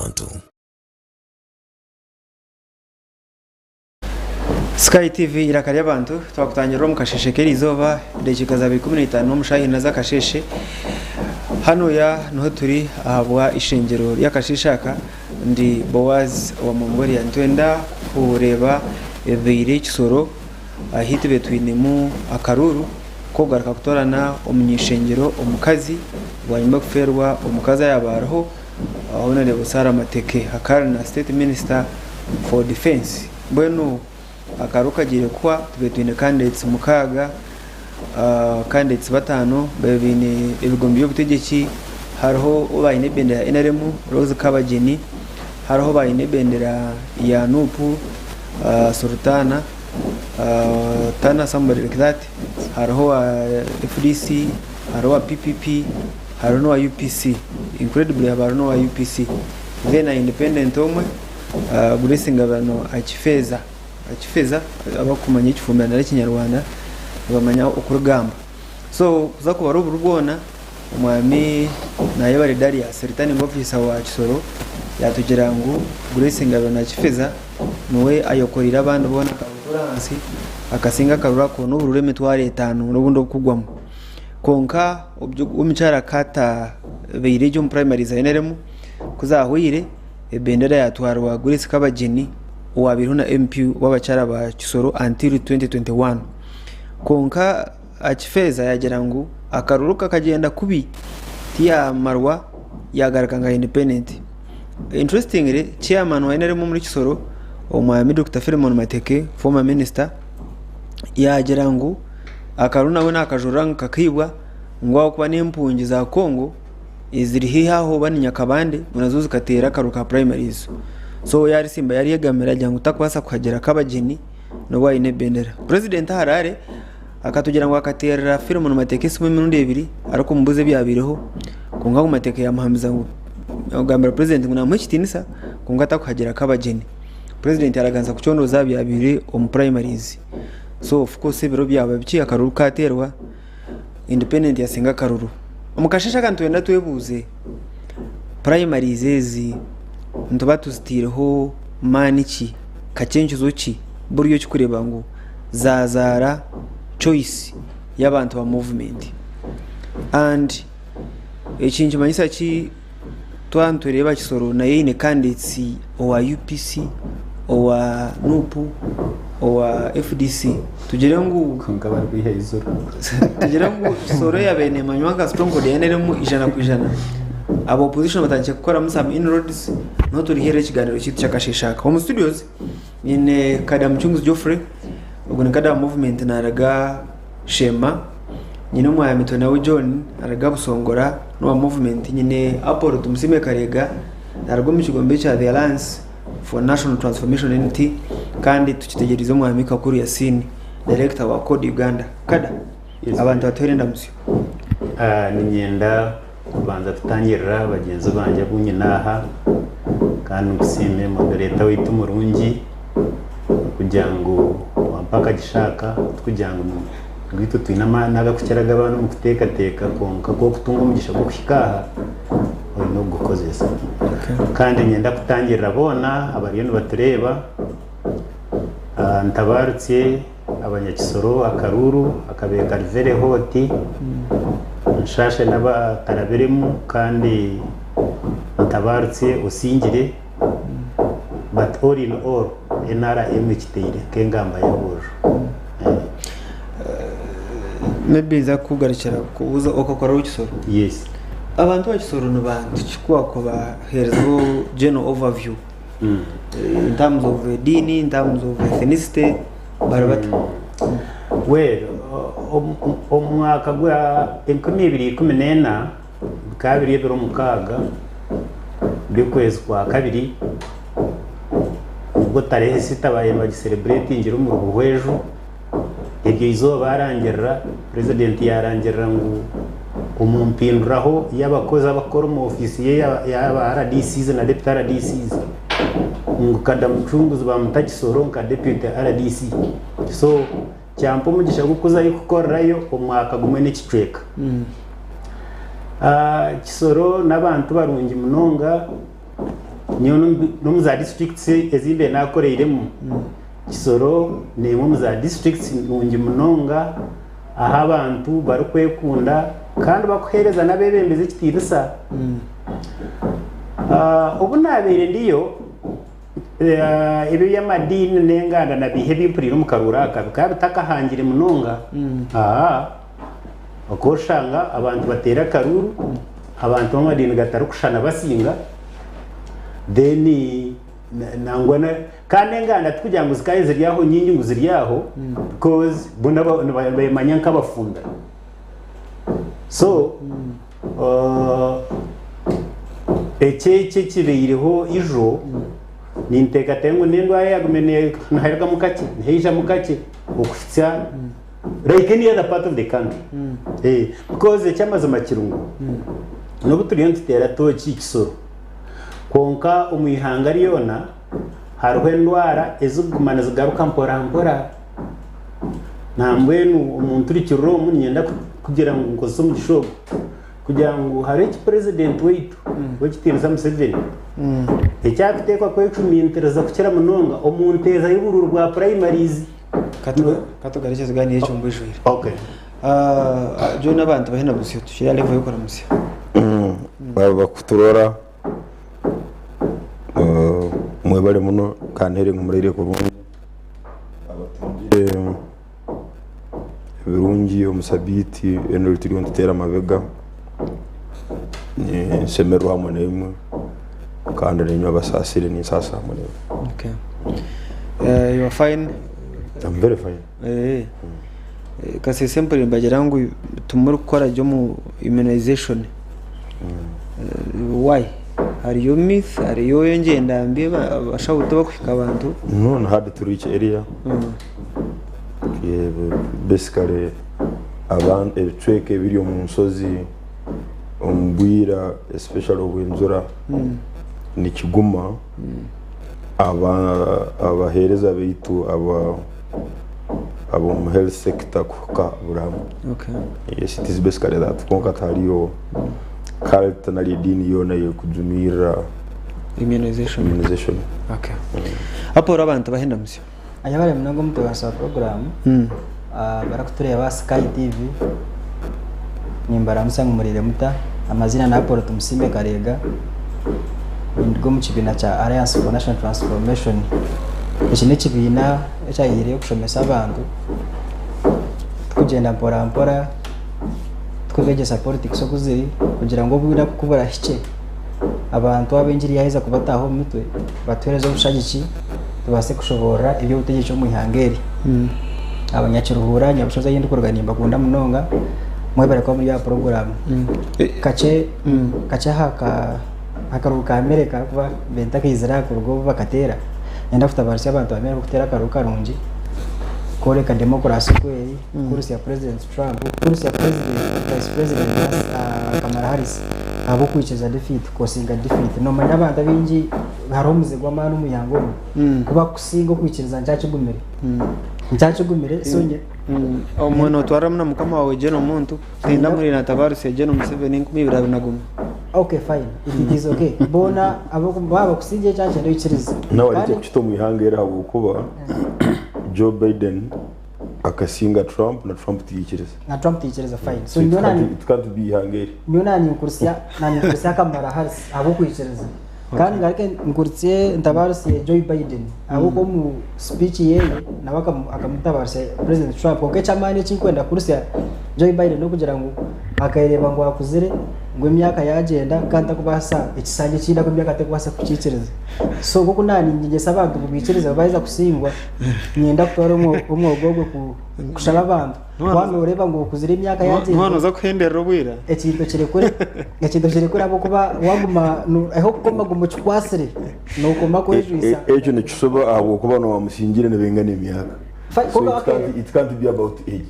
ry'abantu. Sky TV eiraka ry'abantu twakutangirira omu kasheshe k'erizooba edakiika zaaba 15 omu shaaha ina z'akasheshe hanuya niho turi ahabwa ishengyero ry'akasheshe aka ndi Boaz owa Mongolia nitwenda kureeba ebibaire Kisoro ahu tube twinemu akaruuru k'okugaruka kutoorana omuny'ishengyero omukazi bwanyima y'okufeerwa omukazi ayaaba ariho Hon. Sarah Mateke akaba ari na State Minister for Defence. Mbwenu akaruuru kagiire kuhwa tube twine candidates mukaaga, candidates bataano babe baine ebigombe by'obutegyeki, hariho ou baine ebendera ya NRM Rose Kabagyenyi, hariho ou baine ebendera ya NUP Sultana Tana somebody like that, hariho owa FDC, hariho owa PPP, hariho n'owa UPC, incredibly haba hariho n'owa UPC. Then independent omwe Grace Ngabirano Akifeza, Akifeza abakumanya ekifumbira nari ekinyarwanda nibamanya okurigamba. So kuza kubara oburi bwona omwami Nayebare Darius returning officer wa Kisoro yatugira ngu Grace Ngabirano Akifeza niwe ayokoreire abandi boona akabatura ahansi akasinga akaruru ako n'obururu 5000 n'obundi obukugwamu. Kwonka omukyara ka atabaire gye omu primaries za NRM ku zahweire ebendera yatwarwa Grace Kabagyenyi owabaireho na MP w'abakyara ba Kisoro until 2021. Kwonka Akifeeza yagira ngu akaruru kakagyenda kubi tiyamarwa yagaruka nka independent. Interestingly, chairman wa NRM omuri Kisoro omwami Dokita Philemon Mateke former minister yagira ngu akaruru nawe nakajurira ngu kakaibwa ngu ahabw'okuba n'empungi za Congo eziri haihi aho oba ni Nyakabande ngu nazo zikateera akaruru ka primaries. So yaritsimba yaryegamira yagira ngu takubaasa kuhagira Kabagyenyi n'obu aine ebendera. President Harare akatugira ngu akateerera Philemon Mateke esimu emirundi ebiri arikumubuuza ebyabaireho kwonka ngu Mateke yamuhamiza ngu kugambira president ngu namuha ekitiinisa kwonka takuhagira Kabagyenyi. President yaraganisa kucondooza aha byabaire omu primaries. So of course ebiro byaba bikye akaruru kateerwa independent yasinga akaruru. Omu kasheeshe aka nitwenda twebuuze primaries ezi nituba tuzitaireho maani ki, kakyenkizo ki, buryo ki kureeba ngu zaazaara choice y'abantu ba movement. And eki nikimanyisa ki twaba nitureeba Kisoro nayo eine candidates owa UPC, owa NUP, owa FDC tugire ngu Kwonka barikwiha eizuru. tugire ngu Kisoro eyabaire nemanywa nka stronghold ya NRM 100%, aba opposition batandikire kukoramu some inroads niho turiherera ekiganiro kyaitu ky'akasheeshe aka. Omu studios nyine Kada Mucunguzi Geoffrey, ogu ni Kada wa movement naraga Sheema, nyine omwami Twenawe John naraga Busongora n'owa movement, nyine Apollo Tumusiime Karega naraga omu kigombe kya The Alliance for National Transformation NT kandi tukitegyereize omwami Kakuru Yasin director wa Code Uganda. Kada, Yes, abantu batuhere endamutsyo. Ah, niinyenda kubanza kutangirira bagyenzi bangye abu nyine aha kandi nkusiime moderator waitu murungi kugira ngu wampa akagisha aka tikugira ngu itwe twine amaani agarikukira ag'abandi omu kuteekateeka kwonka ku orikutunga omugisha gw'okuhika aha oine kugukozesa. Kandi niinyenda kutangirira boona abariyo nibatureeba ntabarutsye Abanyakisoro akaruuru akabaire kari very hot, nshashe n'abatarabiremu kandi ntabarutsye osingire but all in all NRM ekiteire nk'engamba y'aboojo. Maybe nza kukugarukira kubuuza okakora ori Kisoro? Yes. Abantu ba Kisoro ni bantu ki ku wakubaheerezaho general overview? In terms of ediini, in terms of ethnicity, bari bata? Well, omu mwaka gwa 2014 bikaba biri ebiro mukaaga by'okwezi kwa kabiri nibwo tarehe sita baabaire nibagisereburetingira omuri Buhweju. Eryo izooba baarangirira, purezidenti yaarangirira ngu omu mpinduraho y'abakozi abakukora omu ofiisi ye y'aba RDCs na deputy RDCs ngu Kada Mucunguzi baamuta Kisoro nka deputy RDC. So kyampa omugisha gw'okuzayo kukorerayo omwaka gumwe n'ekicweka. Kisoro n'abantu barungi munonga. Nyowe n'omu za districts ezi mbaire naakoreiremu, Kisoro n'emwe omu za districts nungi munonga ahu abantu barikwekunda kandi barikuheereza n'abeebembezi ekitiinisa. Obu naabaire ndiyo, ebi eby'amadiini n'enganda nabiiha ebi mpuriire omu karuuru aka bikaba bitakahangire munonga. Okaba oshanga abantu bateera akaruuru, abantu b'amadiini gatarikushushana basinga, then nangwa na kandi enganda tikugira ngu zikaba ziri aho nyingi ngu ziri aho because bo nibemanya nk'abafunda. So eki eki ekibaireho ijo ninteekateeka ngu n'endwara eyagumire niharugamu kakye nihaijamu kakye okuhitsya like any other part of the country because eky'amazima kiri ngu n'obu turiyo nituteera tooki kisoro kwonka omu ihanga ryona hariho endwara ezikuguma nizigaruka mpora mpora. Nambwenu omu nturukiriro omu niinyenda kugira ngu nkozese omugisha ogu kugira ngu hariho eki purezidenti waitu ow'ekitiinisa Museveni eki arikuteekwa kwecumitiriza kukira munonga omu nteeza y'oburuuru bwa purayimarizi. Katugarukye tugaaniire ekyo omu bwijwire. Okay. John abantu bahe na busyo tukiri aha level y'okuramutsya. Baaba bakuturora mwebare muno kandi nteire ngu muraire kurungi. Abatungire ebirungi omu sabiiti enu ei turiyo nituteera amabega, ninshemererwa hamwe naimwe kandi naimwe abasaasire ninsaasa hamwe naimwe. Okay. You are fine? I'm very fine. Kasese mpurire nibagira ngu timurikukora gye omu immunization. Why? Hariyo myth, hariyo engyenda mbi abashaho tibarikuhika abantu. No, ni hard to reach area. Basically ebicweka ebiri omu nshozi omu bwira especially obw'enjura nikiguma abaheereza baitu ab'omu health sector kuhika buri hamwe. Yes, it is basically that. Kwonka tihariyo cult nari ediini yoona erikujumirira Immunization. immunization. Okay. Apollo abantu bahe endamutsyo. Ayebare munonga omutebeekanisa wa puroguraamu abarikutureeba aha Sky TV nimbaramutsya ngu muriire muta? Amaziina ni Apollo Tumusiime Kareega ninduga omu kibiina kya Alliance for National Transformation. Eki n'ekibiina ekyahaireyo kushomesa abantu tukugyenda mpora mpora tukubegyesa politics oku ziri kugira ngu obwire ku burahikye abantu aba engiri yaaheza kubataaha omu mitwe batuheereze obushagiki tubaase kushoboorora eby'obutegyeki omu ihanga eri. Abanyakiruhuura Nyabushozi ahu ndikuruga nimbakunda munonga mwebare kuba muri aha puroguraamu. Kakye kakye aha ka akaruuru ka America ahakuba mbaire ntakaizire aha kuruga obu bakateera, niinyenda kutabaarisa abantu ba America kuteera akaruuru karungi kworeka democracy oku eri, kuhurisa President Trump, kuhurisa President Vice President Kamala Harris ahabw'okwikiriza defeat, kukosinga defeat. Noomanya abantu abaingi hariho omuze gw'amaani omu ihanga omu, ku bakusinga okwikiriza nikyakigumire. Nikyakigumire so nye. Obumwe nootwariramu na mukama waawe Gen Omuntu, Tinda muri natabaruse Gen Museveni 2021. Okay fine, if it is okay. Boona abu baaba bakusingira ekyakyenda oikirize. Nawe arekye Kandi kukita omu ihanga eri ahabw'okuba Joe Biden akasinga Trump na Trump tiyaikiriza. Na Trump tiyaikiriza fine. So So it nyowe can't, nanye it can't be ihanga eri. nyowe naninkurutsya naninkurutsya Kamala Harris ahabw'okwikiriza. Kandi ngaruke nkurutsye ntabaarusye Joe Biden ahabw'okuba omu speech yeye nawe akamutabaarusya President Trump. Kwonka eky'amaani eki nkwenda kurutsya Joe Biden n'okugira ngu akareeba ngu akuzire ngu emyaka yagyenda kandi takubaasa ekisanja ekindi ahabw'emyaka terikubaasa kukiikiriza. So nk'oku naaninyegyesa abantu ngu baikirize baaheza kusingwa, niinyenda kutwara omwogo ogwo kushaba abantu. Waaba nooreeba ngu okuzire emyaka yagyenda. Waaba nooza kuhenderera obwira. Ekintu okirekure, ekintu okirekure ahabw'okuba waguma ahu orikukoma guma okikwatsire, nookoma kwejwisa. Ekyo nikishoba ahabw'okuba n'owamusingire nibaingana emyaka. So it can't be about age.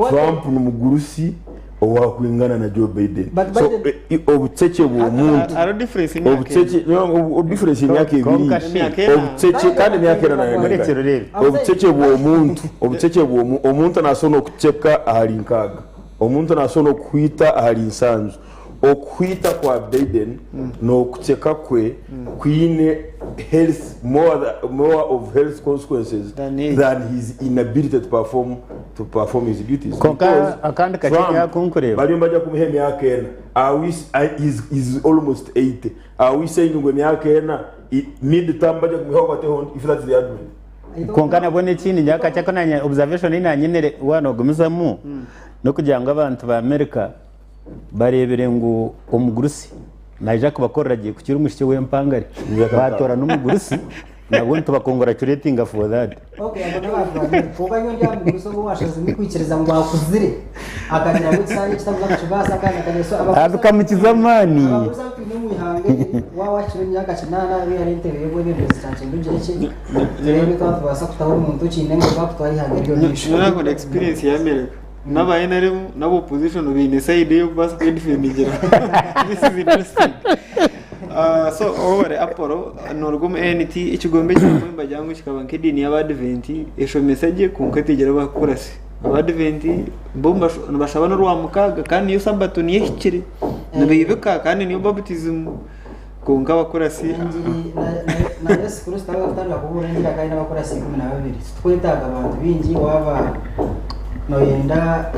Trump ni mugurusi owakwingana na Joe Biden. But So Biden- obucece bw'omuntu Hariho difference y'emyaka obucece no, difference y'emyaka ebiri Kwonka shi- Emyaka ena. obucece kandi emyaka ena nayo Murekye nengana. rureebe. Obucece bw'omuntu obucece bw'omu omuntu nasobola okuceka ahari nkaaga omuntu nasobola okuhwita ahari nsanju. Okuhwita kwa Biden n'okuceka kwe kwine health more more of health consequences Than age. than his inability to perform to perform his duties. Kwonka Because akandi kakye Trump yakunkureeba. bariyo nibajya kumuha emyaka ena are we he's, he's almost 80 are we saying ngu emyaka ena mid term bajya kumuhaho bateho if that's the argument. Kwonka nabwo n'ekindi nyowe akakye aku nanye observation ei nanyinire waaba noogumizamu n'okugira ngu abantu ba America bareebire ngu omugurusi naija kubakorera gye kukira omwishiki ow'empangare. Baatoora n'omugurusi nabwo nitubakonguracuratinga for that. Okay, abo n'abantu ba America. Kwonka nyowe ndi aha mugurusi ogu owashazirwe kwikiriza ngu akuzire akagira ngu ekisanja eki takuza kukibaasa kandi akagira so abagurusi Bikamukiza amaani. Abagurusi abu twine omu ihanga eri waaba wahikire omu myaka kinaana wihaho entebe y'obwebembezi kyakyenda ogire ki tureebe twaba nitubaasa kutaho omuntu okiine ngu twakutwara ihanga eri omu maisho. Nyowe nakunda experience ya America. N'aba NRM n'aba opposition baine side ey'okubaasa kwedefendingira. This is interesting. So owebare Apollo noruga omu ANT ekigombe kyamwe nibagira ngu kikaba nk'ediini y'abadiventi eshomesa gye kwonka etegire abakurasi. Abadiventi bo nibashaba n'orwamukaaga kandi niyo sabato niyo ehikire nibaibika kandi niyo baptism kwonka abakurasi. Engiri na Yesu Kristo ahu arikutandika kubuurira engiri akaba aine abakurasi 12. Titwetaaga bantu baingi waaba noyenda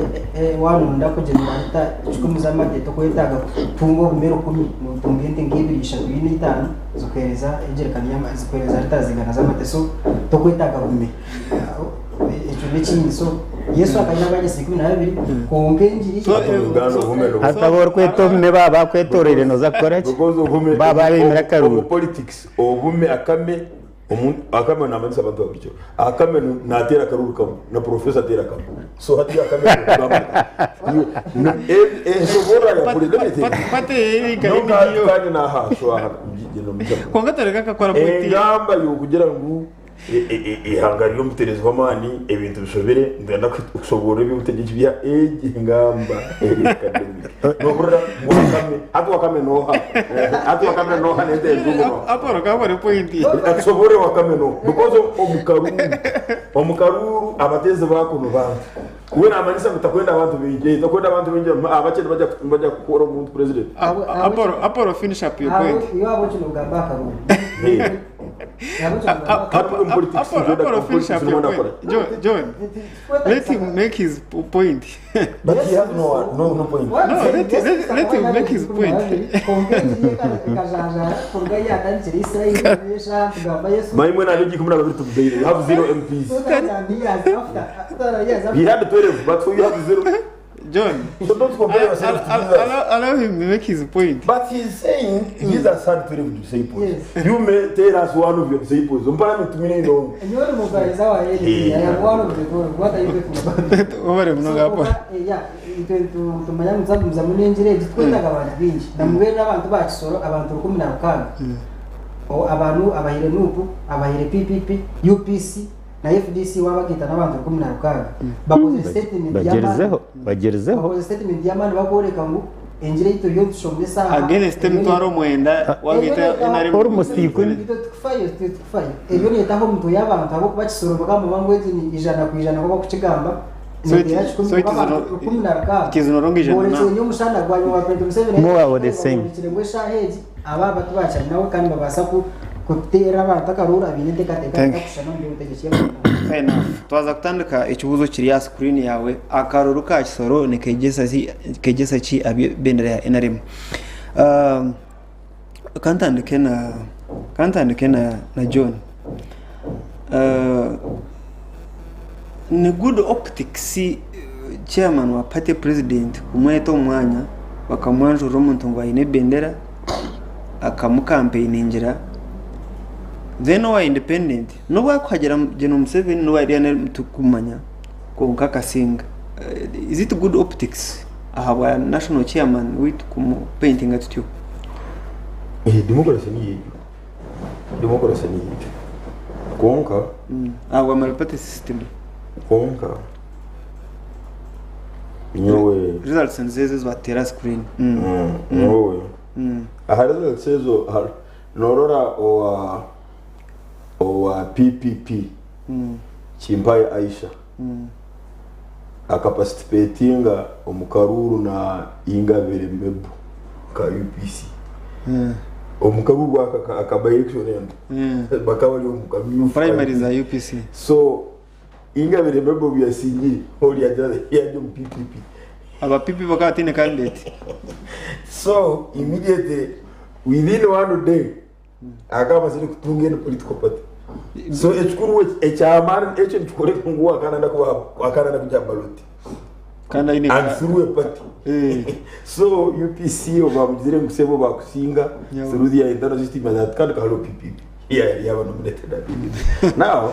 waaba noyenda kugira lita kikumi z'amate tokwetaaga kutunga obume rukumi, notunga ente nk'ibiri, ishatu, ina, itaano zikuheereza ejerikani zikuheereza lita zigana z'amate so tokwetaaga bume. Ekyo n'ekindi so Yesu akaba aine abeegyesa 12 kwonka engiri Hati abu orikweta obume baaba bakwetoroire nooza kukora ki? Baaba babaimire akaruru. Omu politics obume akame akame namanyisa abantu ba burijo akame nateera akaruru kamwe na professor ateera kamwe so hati akame ensoborra ya buri kanya naha so aha Kwonka toreka akakora point. Engamba yokugira ngu Eihanga riri omutereezi w'amaani, ebintu bishobire, nitwenda kushoboorora eby'obutegyeki bya egi ngamba eri academic. Nohurira ngu Wakame, hati Wakame n'oha? Hati Wakame n'oha n'ente erikugumaho? Apollo kakore point. Tushoboorore Wakame n'oha? Because omu karuuru, omu karuuru abateezi baako ni bantu. We naamanyisa ngu takwenda abantu baingi, takwenda abantu baingi abakye nibaija kukora omuntu president. Apollo, Apollo finish up your point. Iwe ahabw'eki nogamba aha karuuru? Apollo finish up your point. John, John, let him make his point. But he has no, no, no point. No, let him make his point. Maimwe na bigi 12 tubugaire. You have zero MPs. He had 12, but you have zero. John, So don't compare yourself to Jesus. Allow him to make his point. But he's saying Jesus had 12 disciples. Yes. You may tell us one of your disciples. Mpana mitumire ino. Nyowe mukariza wa yeye. I am one of the 12. What are you talking about? Obare munonga hapo. Yeah, itwe tumanya muzamu zamu n'engira egi twetaga abantu bingi. Namubere n'abantu ba Kisoro abantu 16. Abantu abahire NUP, abahire PPP, UPC na FDC wabagita n'abantu 16. Bakoze statement Bagerizeho, bagerizeho. Bakoze statement y'amaani bakoreka ngu engira ei turiyo nitushomesa aha Against emitwaro 9 wagita NRM. Almost ikumi. Itwe tukufayo, itwe tukufayo. Ebyo neetaho omu mitwe y'abantu ahabw'okuba Kisoro bagamba ngu egi ni 100% ngu bakukigamba. So it Neteera kikumi so it kuba is abantu no, rukumi na rukaaga. it is no longer ijana Borekire na. nyomushana gwanyuma wa President Museveni More or the same. borekire ngu eshaaha egi aba abatu bakyari nawe kandi babaasa kuteera abantu akaruuru abaine enteekateeka Thank you. etakushushana omu by'obutegyeki y'abantu. Fair enough. Twaza kutandika ekibuuzo kiri aha screen yaawe. Akaruru ka Kisoro nikegyesa ki kegyesa ki aha bendera ya NRM? Kantandike na kantandike na na John. Ni good optics chairman wa party president kumweta omu mwanya bakamwanjurira omuntu ngu aine ebendera akamukampeiningira then owa independent n'obu arikuhagira General Museveni n'obu ari NRM turikumanya kwonka akasinga. Is it good optics ahabwa national chairman waitu kumupaintinga tutyo? Democracy niyo egyo. Democracy niyo egyo. Kwonka Ahabwa multi-party system. Kwonka nyowe Results nizo ezo ezibateera aha screen. Nyowe aha results ezo norora owa owa PPP Kimpaye Aisha akapasitipetinga omu karuuru na Ingabire Mebbo. Nka UPC. Omu karuuru aka aka by election enu bakaba bari omu kamyufu. Primary za UPC. So Ingabire Mabel obu yasingire ori yagira yajya omu PPP. Aba PP bakaba bataine candidate. So immediately within one day akaba amazire kutunga any political party. So ekikuru ekyamaani ekyo nikikworeka ngu akananda kuba akananda kujya aha ballot. Kandi aine And through a party. Eh. So UPC obu bamugizire ngu sebo bakusinga Yeah. through their internal system and that kandi kahariho PPP. Yeah, yaba nominated na PPP. Now,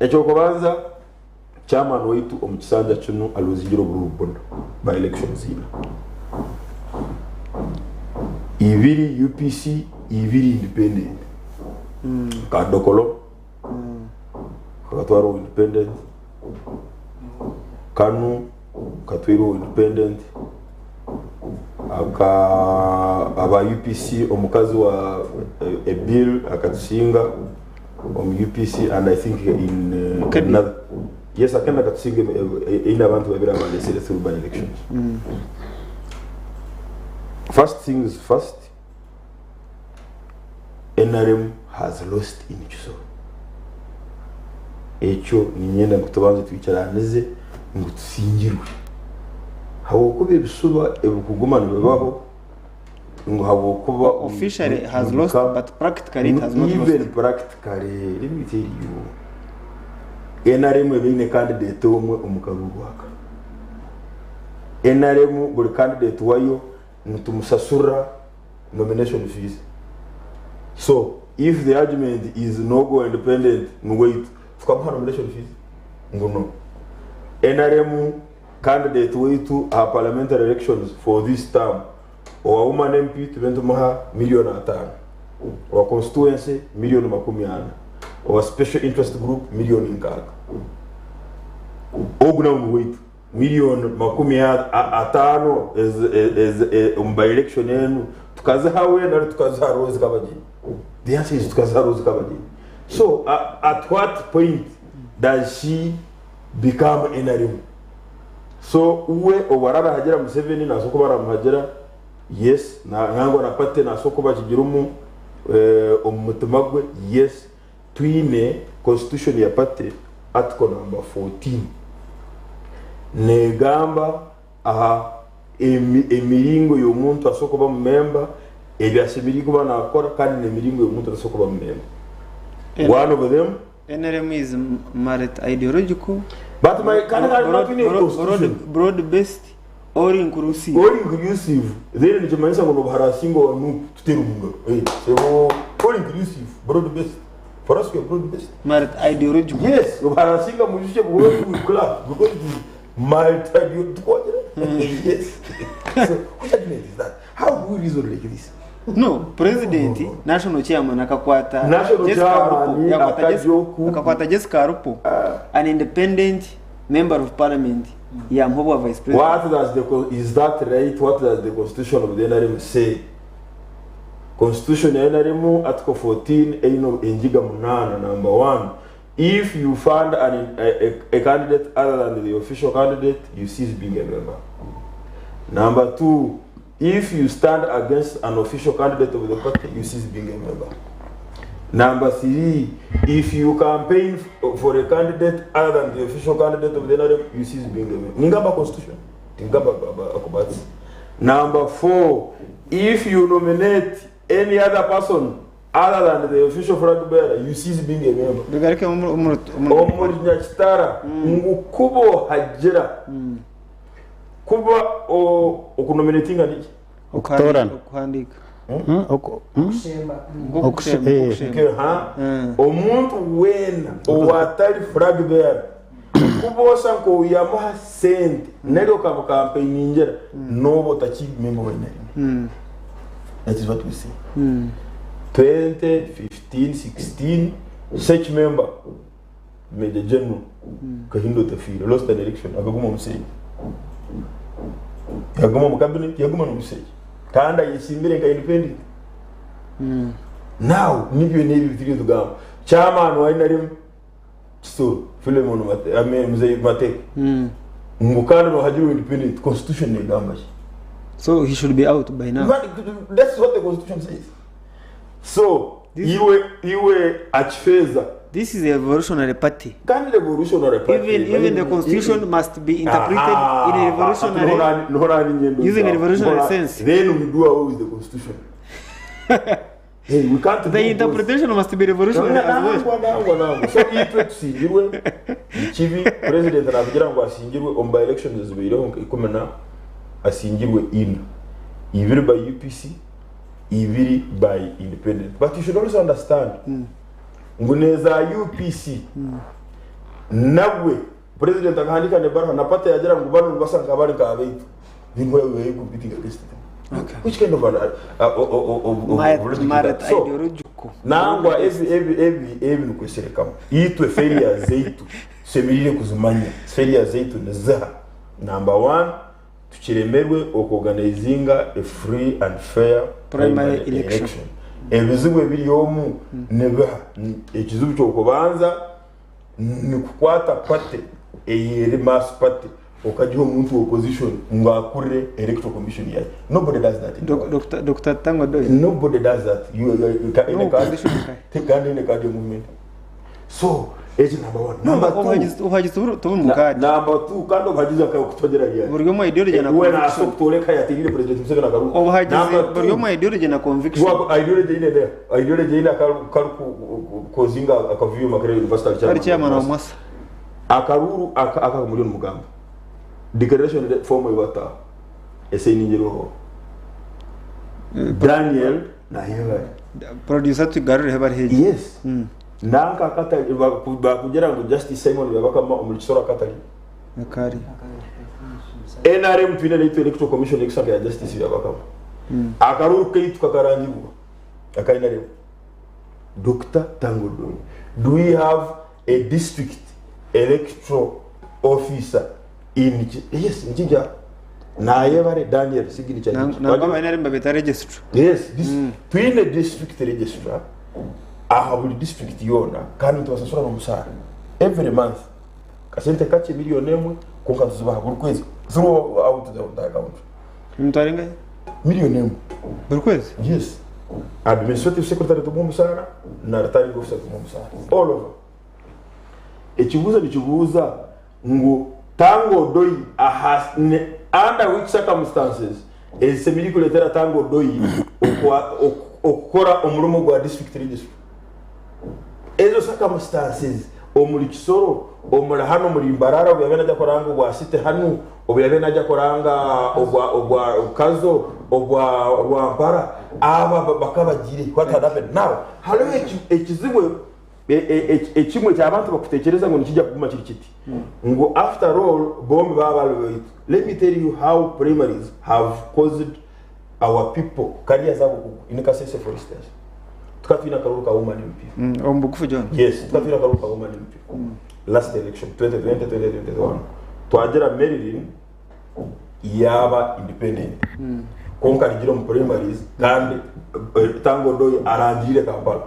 ekyokubanza chairman waitu omu kisanja kinu alozingire obururu buna by elections ina. Ibiri UPC, ibiri independent. Kadokolo akatwara independent. Kanu katwire independent. Aka aba UPC omukazi wa Ebil akatusinga omu UPC and I think in another yes akenda akatusinga eine abantu babiri abalesire through by elections. First things first, NRM has lost in Kisoro. Ekyo niinyenda ngu tubanze twikiranize ngu tusingirwe. Habwokuba ebisuba ebikuguma nibibaho ngu habwokuba Officially has lost, but practically it has not even lost. Practically, let me tell you, NRM eba eine candidate omwe omu karuuru aka. NRM buri candidate wayo nitumusasura nomination fees. So if the argument is no go independent nuweitu tukamuha nomination fees ngu no. NRM candidate waitu aha parliamentary elections for this term, owa woman MP tube nitumuha 5,000,000, owa constituency 40,000,000, owa special interest group 6,000,000. Ogu nawe nuweitu 50,000,000 omu by election enu tukaziha we nari tukaziha Rose Kabagyenyi? The answer is tukaziha Rose Kabagyenyi. So at what point does she become NRM? So uwe obu araabe ahagira Museveni naasobola kuba aramuhagira, yes, nangwa na party naasobola kuba akigira omu omu mutima gwe, yes. Twine constitution ya party, article number 14 neegamba aha emiringo y'omuntu asobola kuba mumemba, ebi ashemereire kuba naakora kandi n'emiringo y'omuntu atasobola kuba mumemba. One of them NRM is multi ideological, But my kandi kandi broad, twine broad, constitution. Broad based or inclusive. All inclusive then nikimanyisa ngu nobuharasinga owa NUP tuteere omu ngaro. Eh, sebo all inclusive, broad based. For us we are broad based. Multi ideological. Yes, obuharasinga mujushe buwe we clap because it is multi tukwagira. Yes. So which argument is that? How do we reason like this? No, president, national chairman akakwata National Jessica chairman Alupo, yakwata akakwata Jessica Alupo, an independent member of parliament, yamuha obwa vice president. What does the is that right? What does the constitution of the NRM say? Constitution ya NRM article 14 eine engiga munaana. Number one, if you fund a candidate other than the official candidate, you cease being a member. Number two, if you stand against an official candidate of the party, you cease being a member. Number three, if you campaign for a candidate other than the official candidate of the NRM, you cease being a member. Ningamba constitution. Tingamba akubati. Number four, if you nominate any other person other than the official flag bearer, you cease being a member. Bigaruke Omuri Nyakitara ngu kuba ohagira kuba okunominatinga niki? Okutoorana. Okuhandiika. Kushemba. Nk'okushemba, nk'okushemba. Okay, ha? Omuntu weena owatari flag bearer kuba osa nk'oyamuha sente nari okamukampeiningira noba otakiri member wa NRM. That is what we say. 2015 16 such member Major General Kahindo Otafiire lost an election akaguma omushaija yaguma omu cabinet yaguma n'omushaija kandi ayesimbire nka independent. Now nibyo nebi bitiriyo tugamba chairman wa NRM Kisoro Philemon Mate, I mean, Mzee Mateko ngu kandi nohagira independent, constitution negamba ki? So he should be out by now. But that's what the constitution says. So iwe iwe akifeeza. This is a revolutionary party. Kandi revolutionary party. Even the constitution must be interpreted in a revolutionary using a revolutionary sense. Then we do away with the constitution. Hey, we can't The do both. interpretation must be revolutionary as well. Nangwa, nangwa, nangwa. So itwe tusingirwe ikibi president nakugira ngo asingirwe omu by elections zibaireho nka ikumi na asingirwe ina ibiri by UPC ibiri by independent, but you should also understand ngu neza UPC nabwe president akahandika nebaruha na party yagira ngu bano nibasa nka bari nka abaitu, then why were you competing against them? Okay. Which kind of an, of logic is that? So, ideological. Nangwa ebi ebi ebi ebi nikweserekamu itwe failure zeitu tusemerire kuzimanya. Failure zeitu niziha? Number one, tukiremerwe okuorganizinga a free and fair primary election. Ebizibu ebiri omu nibiha? Ekizibu kyokubanza nikukwata party eyeri mass party okagiha omuntu opposition ngu akurire electoral commission yayo. Nobody does that in the world. Dr. Tangwa Doi. Nobody does that. You No in a card, opposition kai. take hand in a card movement. So eki number one. Number two, Obuhagizi tuburi mu kadi. Number two, kandi obuhagizi akakutogera ryari? Buri omwe ideology na We naso conviction. kutoleka yatirire President Museveni akaruka. Obuhagizi Number buri two, omwe ideology na conviction. Wako ideology ine there. Ideology ine akaru kozinga akavuyo Makerere University. Bari chairman wa Mwasa. Akaruru aka aka muri mugamba. Declaration form ibata. Ese ningiroho. Daniel Naheva. Producer tugarure bari heji. Yes. Nanka akata bakugera ngo Justice Simon Byabakama omuri Kisoro akatari. Akari. NRM twine neitu Electoral Commission ekusanga ya Justice Byabakama. Akaruru kaitu kakarangibwa. Aka NRM. Dr. Tangwa Odoi. Do we have a district electoral officer in yes, Nkija? Nayebare Daniel signature. Nangwa NRM babeta registrar. Yes, this twine district registrar aha buri district yona, kandi tubasasura n'omusaara every month, kasente kakye, miliyoni 1, konka tuzibaha buri kwezi through out the account. Emitwaro engahe? Miliyoni 1. Buri kwezi? Yes, administrative secretary tumuha omusaara na returning officer tumuha omusaara all over. Ekibuuzo nikibuuza ngu Tanga Odoi aha under which circumstances ezisemire kureetera Tanga Odoi okukora omurimo gwa district registrar? Ezo circumstances omuri Kisoro, omuri hano omuri Mbarara, obu yabe najya kuranga obwa city hanu, obu yabe najya kuranga obwa Kazo, obwa Rwampara, aba bakabagire. What had happened now, hariho ekizibu ekimwe kyabantu bakutekereza ngo nikijya kuguma kiri kiti, ngo after all bombi baba bari baitu. Let me tell you how primaries have caused our people kariya zabo kugwa. In Kasese, for instance, tukaba twine akaruru ka woman MP. Omu bugufu, John. Yes, tukaba twine akaruru ka woman MP last election, 2020 2021. Twagira Marilyn yaba independent, konka arigira omu primaries, kandi Tangwa Odoi arangire Kampala.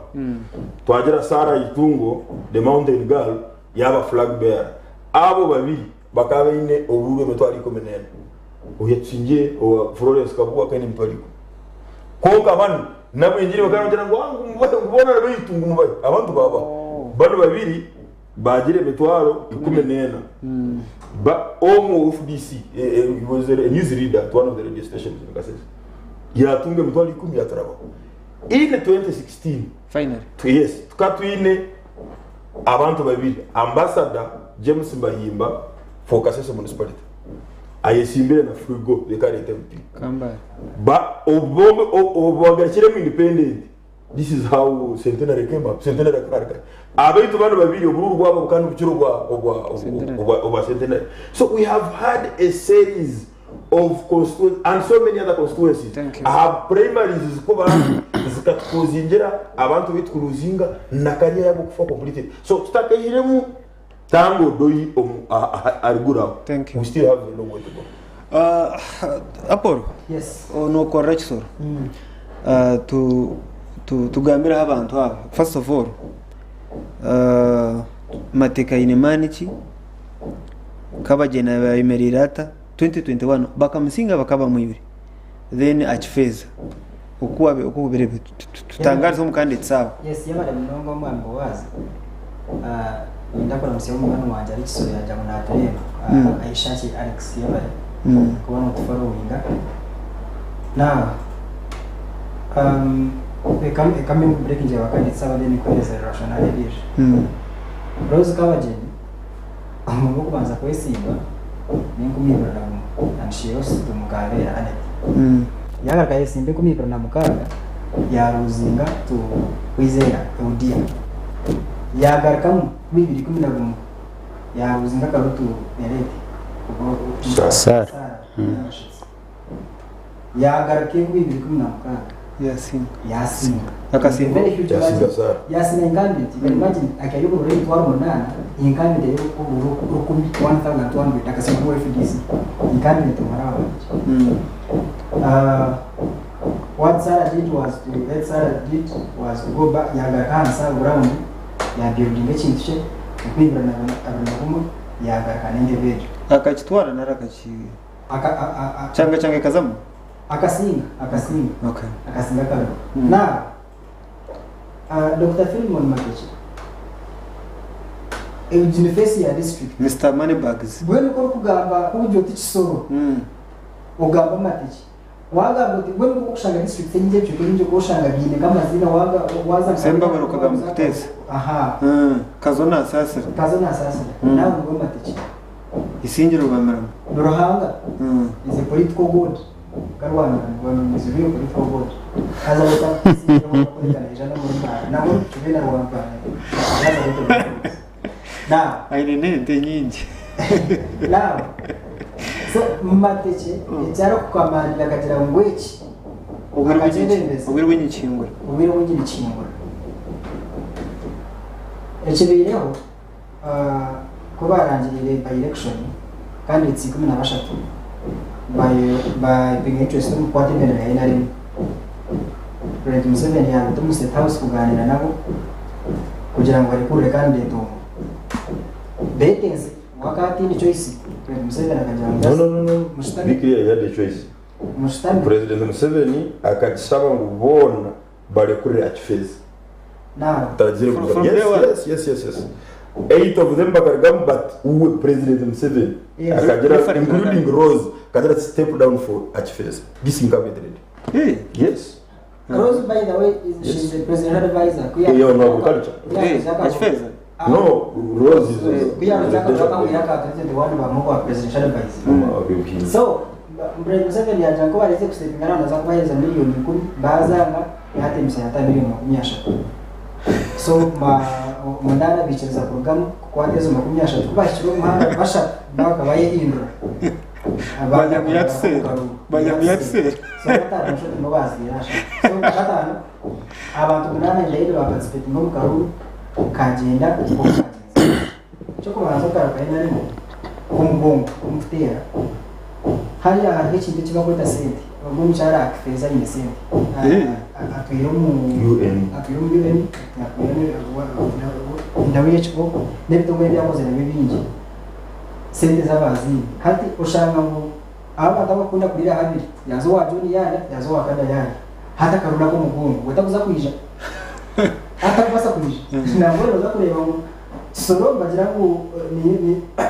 Twagira Sarah Itungo, the mountain girl, yaba flag bearer. Abo babiri bakaba baine obururu 140,000. Oyatsingiye owa Florence Kabuga kaine 100,000. Konka bano nabo ingiri bakaragira ngo wangu mubahe ngubona baitu ngo mubahe abantu baba bano babiri bagira 140,000. Ba omu FDC, he was a news reader at one of the radio stations in Kasese, yatunga 100,000 yataraba. In 2016, Finally. Yes, tukaba twine abantu babiri, Ambassador James Mbahimba for Kasese Municipality ayesimbire na Frigo, the current MP. Kambale. Ba obombe obagarukiremu independent. This is how Centenary came up. Centenary akaraka abaitu bano babiri obururu bwabo bukandi bukiro bwa obwa Centenary. obwa Centenary. So we have had a series of constituencies and so many other constituencies Thank you. Aha primaries zikuba zikatukuzingira abantu bitkuruzinga na kariya yabo kufa completed. So tutakehiremu Tangwa Odoi ariguraho. Thank you. We still have a long way to go. Apollo. Yes. Nokorera Kisoro. Tugambireho abantu aba. First of all, Mateka aine maani ki? Kabagyenyi bayemereire ata? 2021 bakamusinga bakaba mwibire. Then akifeeza oku wabe oku biri tutangarize omu candidates abo. Yes yebare munonga omwami Boaz. Niinyenda kuramutsya munywani wangye ari Kisoro yaagira ngu naatureeba. Ahishakiye Alex yebare kuba nootuforowinga. Now reka reka mbe nkubureekingire ba candidates aba then nkuheereze rationale endiijo. Rose Kabagyenyi omuntu w'okubanza kwesimba n'enkumi ibiri na gumwe and she lost to Mukabeera Annet. Yaagaruka yayesimba 2006 yaruzinga to Kwizera Eudia. Yaagarukamu 2011 yaruzinga Karutu Erete. Sarah. Nyabashitsi. Yaagaruka 2016 Yasinga. Yasinga. Akasinga. Very huge Yasinga margin. Sarah. Yasinga incumbent. You can imagine akayobora 800,000 incumbent ayoborera 1000 1200 akasinga uwa FDC incumbent muhara wanjye. What Sarah did was to let Sarah did was to go back, yagaruka ahansi aha ground yabuildinga ekintu kye 2021 yagaruka n'entebe egyo. Akakitwara nari akaki cyangwa cyangwa ikazamu? Akasinga, akasinga. Akasinga akaruru. Now Dr. Philemon Mateke Eugene ya district. Mr Moneybags. Bwenu ko orikugamba kubugira oti Kisoro ogamba Mateke wagamba oti bwenu ko okushanga district enyingi ebicweka ebingi okoshanga biine nk'amazina waga waza nka- Sembabare okagamba Kuteesa. Aha. Kazo nasaasira. Kazo nasaasira. Nawe niwe Mateke. Isingiro Rwamirama. Ruhanga is a political god. Karwanira is a real political god. Haza leta isingiro kurekana ijana muri mbara nabo tubena rwampana haza leta now. Aine n'ente nyingi. Now so Mateke ekyari kukamanira akagira ngu eki akakyebembeza. Obwire bw'enyikingura. Obwire bw'enyikingura ekibaireho ku barangirire by election candidates 13 by being interest omu kukwata ebendera ya NRM, President Museveni yabita omu State House kuganira nabo kugira ngu barekurire candidate omwe betenze wakatindi choice. President Museveni akagira ngu No, no, no, no. Mushitame. Be clear, he had a choice. Mushitame. President Museveni akagisaba ngu boona barekurire Akifezi. Now Taragiire From yes, day one. Yes. Eight of them bakarugamu, but uwe President Museveni akagira Referee including Rose akagira step down for Akifezi. This incumbent lady. Hey. Yes. Rose, by the way, is she's the presidential advisor. Kuya Yeah, on agriculture. Hey, Akifeza. No, Rose is Kuya president wandi bamuha presidential advisor. So President Museveni yagira ngo bareze gusepinga naza kubahereza 10,000,000 bazanga yatemisa yata 30,000,000. So ma munana bikiriza kurugamu kukwata ezo 30 kubashyira omuhanda bashatu bakabayehindura. Bajya mu yatusera. Bajya mu yatusera. So batanu nshuti mo bazira so batanu abantu munana ndahiro baparticipating mu karuru kagenda uko kagenze. Cyo kubanza kugaruka narimo kumugongo kumutera hariya hariho ekintu ekibakweta sente ogwo omukyara akifeeza aine sente. Atwire omu UN. Atwire omu UN atwire nawe ekiko n'ebitongore ebyakoze nabyo bingi sente z'abaziini. Hati oshanga ngu abantu abakunda kurira habiri yaza owa John yaaya yaza owa Kada yaaya hati akarunda k'omugongo wetakuza kwija atakubasa kwija nabwo oza kureba ngu Kisoro bagira ngu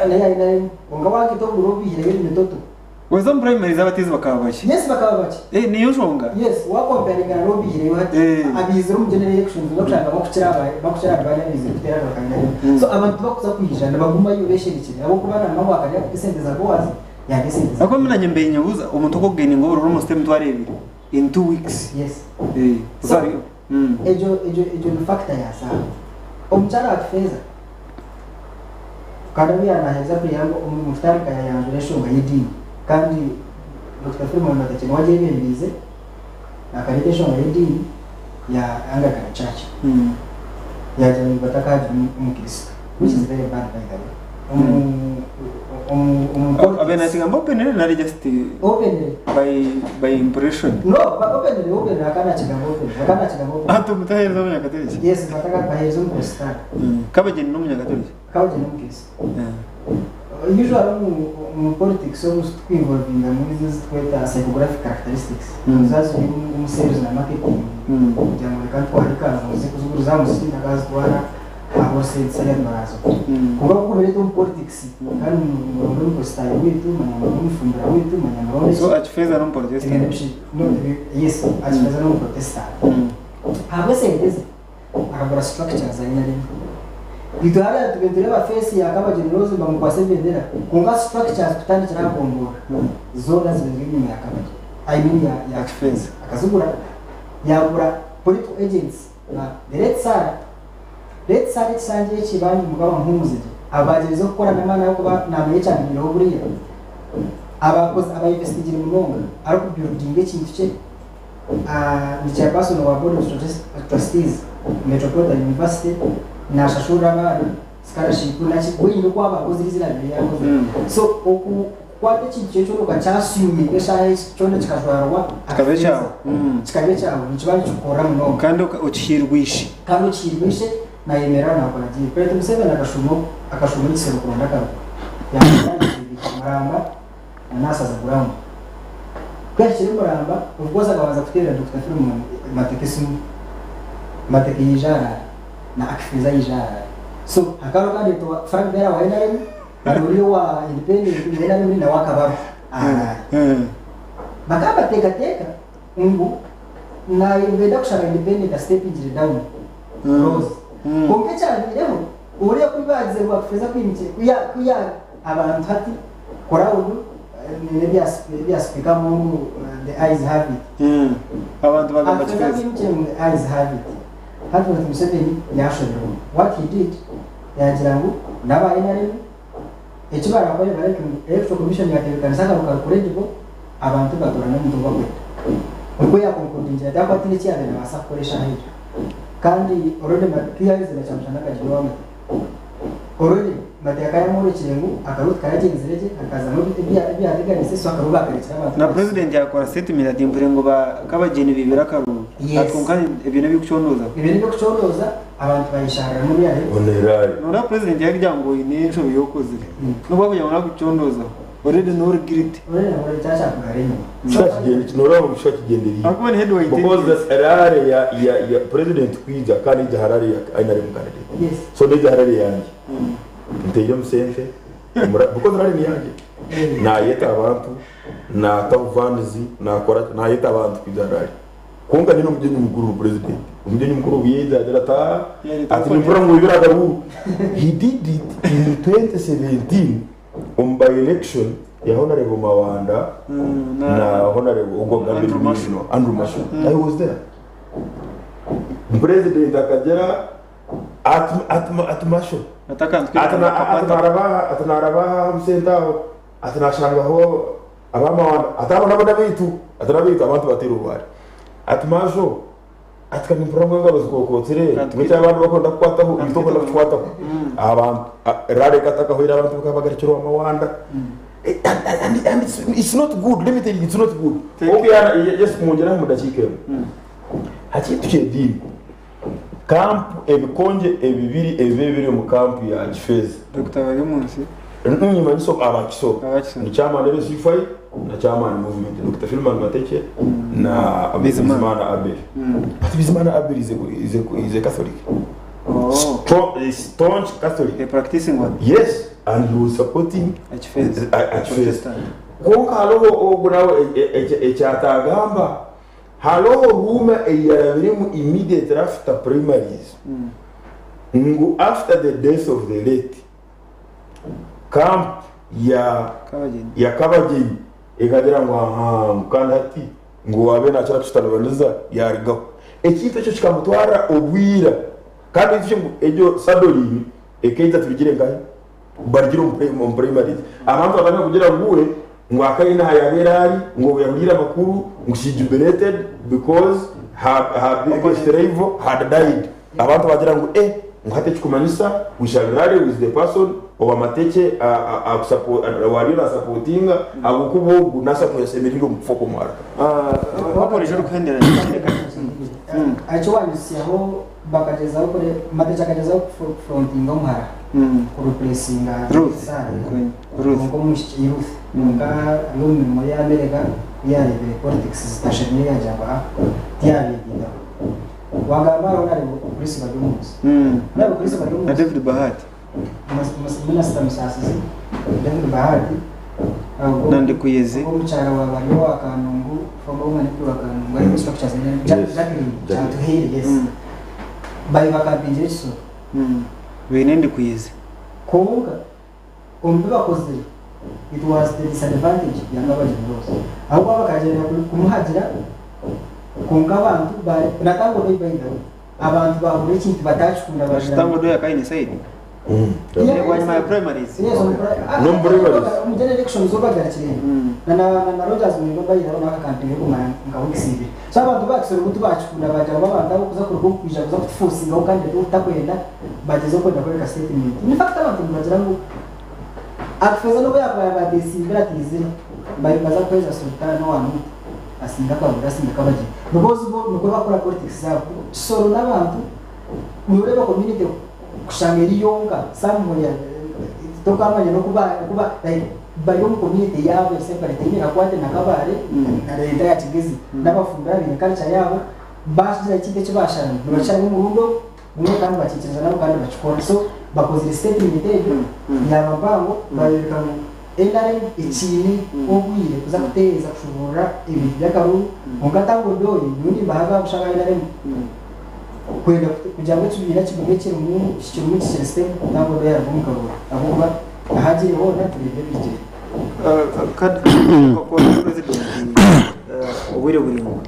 naye aine naye konka wakita oburo obihireyo emitoto. Weza mu primaries abatizi bakaba bake. Yes, bakaba bake. Eh, niyo nshonga. Yes, wakomparingana n'obihireyo hati abizire omu general elections nokushanga bakukira bakukira abandi abizire kuteera bakanyina. So abantu bakuza kwija nibagumayo besherekire ahabwokuba namawe akarya esente za Boaz yarya esente za Ako minanye mbenye buza omuntu okugaininga obururu omu state 20,000 in 2 weeks. Yes. Sorry. Egyo ni factor yazaho omukyara akifeeza kandi obu yanaheza kugira ngu omutandika yayanjura enshonga y'ediini kandi Dr. Philemon Mateke niwe agyebembiize akareeta enshonga y'ediini ya Anglican Church yagira ngu batakagira omukristo, which is very bad, by the way. Omu politics. Abe nasigamba openly nari just Openly. by impression. No, but openly, openly akana kigambo openly akana kigambo openly. Ati mutahereza omunyakatoliki. Yes, bataka bahereza omukristo. Kabageni n'omunyakatoliki. Kabageni n'omukristo. Usually omu politics obu titukwinvolvinga mu ezo ezitweta psychographic characteristics. Nizo ziri omu sales na marketing kugira ngu reka ntware ekanzu nze kuziguriza aha muziki ntakazitwara aha wholesale seller barazigura. Kwonka ku okubireeta omu politics kandi muronde omukristaayo waitu, manya muronde omufumbira waitu, manya muronde So ki. Akifeza Ebyo n'omuprotestant. no, yes, Akifeza n'omuprotestant. Ahabw'esente ze akagura structures aine arimo. Itwe hariya tube nitureeba face ya Kabagyenyi Rose nibamukwasa ebendera kwonka structures kutandikira aha gomborora zoona zibizirwe enyima ya Kabagyenyi I mean ya Akifeza. Akazigura yagura political agents ba the late Sarah late Sarah ekisanja eki bambi Mukama amuhumuze gye abagyerizeho kukora n'amaani ahabw'okuba namanya ekyabaireho buriya abakozi aba investingire munonga arikubuildinga ekintu kye. Ndi chairperson wa board of trustees Metropolitan University, nashashurira abaana scholarship naki wenyine oku aba akozire eiziina rye yakozire. So okukwata ekintu kye kyona okakyassuminga eshaaha egi kyona kikajwarwa Kikaba ekyawe. Kikaba ekyawe nikiba nikikukorera munonga. Kandi okihairwe ishe. Kandi okihairwe ishe nayemerera nakora gye. President Museveni akashuuma akashuuma ekisero kuronda akaruru. Yaatandika Muramba na Nasaza Ground. Ku yahikire Muramba, of course akabanza kuteerera Dokita Philemon Mateke esimu. Mateke yaija araara na Akifeza yaija araara. So hakaba hariho candidate wa Frank Bera wa NRM na oriya owa Independent owa NRM nawe akaba ariho araara. Bakaba bateekateeka ngu nayenda kushaba Independent asitepingire down Rose. Kwonka ekyabaireho, oriya ku baagizire ngu Akifeza ku yaimukire, ku ya abantu hati Crowd nebya ebya speaker mungu the eyes have it. Abantu bagamba After kifeeza. that ngu the eyes have it. Hati bati Museveni yashoberwa. What he did yagira ngu naba NRM eki barakore bareke ngu electoral commission yatebekanisa akaruru kari credible abantu batorane omuntu owu bakwenda. Nikwo ya concludingire ati ahakuba tihaine eki yabaire nabaasa kukora eshaaha egyo. Kandi already kuyaherize na Kyamushana akagira owamate. Already Mateka yamworekire ngu akaruru tikaragyenzire gye hakazamu ebyateganise so akaruru bakarekyera abantu Na bakisoma. president yakora statement ati mpurire ngu ba Kabagyenyi bibire akaruru. Yes. Ati kwonka ebyo n'eby'okucondooza. Ebyo n'eby'okucondooza abantu bayeshariramu rurare. Onerari. Noreeba president yakugira ngu oine enshobi ei okozire nobu wakugira ngu nakucondoozaho already nori guilty. Already nabwo kyakyakugara enyima. Noreeba ngu kikakigyendereire. Ahakuba ni head wa Because intelligence. the rally ya president kwija kandi aija aha rally ya NRM candidate. Yes. So neija aha rally yangye. Nteiremu sente because rally niyangye. Nayeta abantu, nataho vans, nakora ki, nayeta abantu kwija aha rally. Kwonka nyine omugyenyi mukuru ni president. Omugyenyi mukuru obu yaija yagira ati aah, ati nimpurira ngu oibire akaruuru. He did it in 2017 omu by election ya Honourable Mawanda na Honourable ogwo agambire Andrew Masho. Andrew Masho. I was there. President akagira Ati Marshal, ati naaraba aha omu senta aho, ati naashangaho ab'amawanda, ati abo nabo n'abaitu, ati n'abaitu abantu bateire orwari. Ati Marshal, ati ka nimpurira ngu engaro zikookotsire, ngu eki abandi barikwenda kukwataho, itwe orikwenda kukikwataho. Abantu, rally ekatakahweire abantu bakaba bagarukire owa mawanda. And it's not good, let me tell you, it's not good. Ogu yes, mwongyere aha omu dakiika emwe. Hati tukyediini. Kampu ebikongye ebibiri ebibe biri omu kampu ya Kifeeza. Dokita Baryomunsi. Nimanyisa aba Kisoro. Aba Kisoro. Ni chairman LC5 na chairman movement Dokita Philemon Matekye na Bizimana. Bizimana Abel. But Bizimana Abel is a Catholic. Oh. Strong, staunch Catholic. A practicing one. Yes, and he was supporting Akifeeza. Akifeeza. Protestant. Kwonka hariho ogu nawe ekyatagamba Hariho rumour eyarabiremu immediately after primaries ngu after the death of the late camp ya ya Kabagyenyi ekagira ngu ahaa ngu kandi hati ngu owaabaire naakira kututaribaniza yaarugaho. Ekintu ekyo kikamutwarira obwira kandi oijukye ngu egyo Sadolin ekaija turugire nkahi? Barugire omu primaries. Abantu bakatandika kugira ngu we ngu akaine aha yabeire ari ngu obu yahuriire amakuru ngu she jubilated because her, her biggest rival had died. Abantu bagira ngu eh ngu hati ekikumanyisa we shall rally with the person owamatekye owariyo nasapotinga ahabw'okuba ogu nashemereire omu kufa kw'omuhara. Wakoresha orikuhendera. Eki wanyutsyaho bakagyezaho kure Matekye akagyezaho kufrontinga omuhara. Kureplacinga Ruth. Sarah. Ruth. Kwonka omwishiki Ruth kwonka ari omu mirimo y'Amerika ku yaareebire politics zitashemire yaagira ngu ah tiyaabyerindaho. Wagamba hariho na Chris Baryomunsi. Honorable Chris Na Baryomunsi David Bahati. Minisita Musasizi, David Bahati, Na Ndekuyeze. Omukyara wa Baryo wa Kanungu, former woman MP wa Kanungu, ariko structures Yes. Jacqueline Jacqueline. Kyatuhaire, yes. Bayi bakampingira ekisoro. Baine Ndekuyeze. Kwonka omu bi bakozire it was the disadvantage ya Kabagyenyi Rose. Ahabw'okuba bakagyenda kumuhagira kwonka abantu bari na Tango Doyi by the way abantu bahurira ekintu batakikunda bagira Tango Doyi akaine side. Yeah. Bwanyima ya primaries. Yes, omu No mu primaries. Omu general elections zo bagarukire. Na Rogers Mwendwa bayiraho n'aka campaign yokumara nka weeks ibiri. So abantu bakisoro butu bakikunda bagira ngu abantu abo kuza kuruga oku kwija kuza kutuforcingaho kandi tutakwenda bageze okwenda kworeka statement. In fact abantu nibagira ngu akifeza n'obu yakuba yabadeesimbire atiizire baza kuheereza Sultan owa Muntu asinga akabura asinga Kabagyenyi because bo nikwo bakora politics zaabo. Kisoro n'abantu noreeba community kushanga eri yonka somewhere tokamanya n'okuba kuba like bari omu community yaabo separate eine kakwate na Kabale na leta ya Kigezi n'abafumbira baine culture yaabo bakigira ekintu eki basharamu nibakisharamu omurundi ogu gumwe kandi bakiikiriza nabo kandi bakikora so bakozire statement egyo yaaba mpango bayoreka ngu NRM ekiine obwire kuza kuteereza kushoboorora ebintu by'akaruru kwonka Tango Doyi nyowe nimbahaga kushaba NRM kwenda kugira ngu ekibiina kigume kirimu kirimu kikiri stable Tango Doyi aruga omu karuru ahabw'okuba ahagiire hoona tureeba ebigire. President obwire buraingwa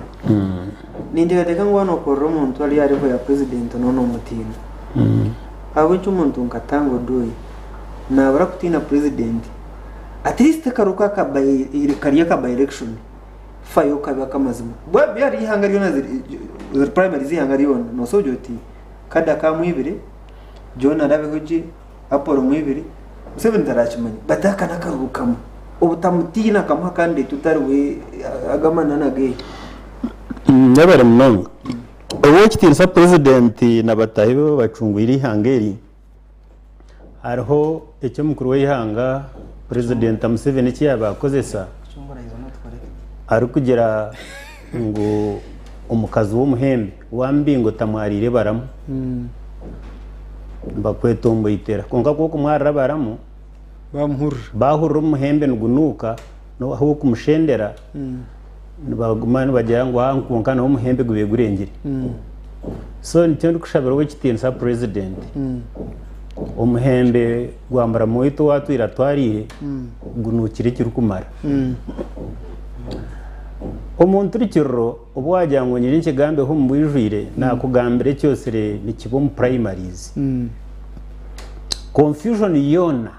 ninteekateeka ngu waaba nokorera omuntu ari aha level ya president nooba nomutiina. Ahabw'enki omuntu nka Tanga Odoi nabura kutiina president at least akaruka aka by kari aka by election fayo kabe akamazima. Byari eihanga ryona ziri primary z'eihanga ryona nosobola kugira oti Kada akamwibire, John arabeho gye, Apollo omwibire, Museveni tarakimanya but aka n'akaruru kamwe obutamutiina akamuha candidate otari we aga amaani n'ageye. Mwebare munonga. Ow'ekitiinisa Purezidenti na bataahi be bacungwire eihanga eri, hariho eki omukuru w'eihanga Purezidenti Museveni eki yaaba akozesa arikugira ngu omukazi w'omuhembe wambingo tamwariire baramu nibakwetomboitera kwonka ku okumwarira baramu Bamuhurira. Baahurira omuhembe nigunuuka ahu orikumushendera nibaguma nibagira ngu aa kwonka nawe omuhembe gubaire gurengire. So nikyo ndikushabira ow'ekitiinisa Purezidenti, omuhembe gwa muramu waitu ou atwire atwariire gunuukire ekirikumara. Omu nturukiriro obu waagira ngu nyije nkigambeho omu bwijwire, naakugambira ekyotsire nikiba omu primaries. Confusion yoona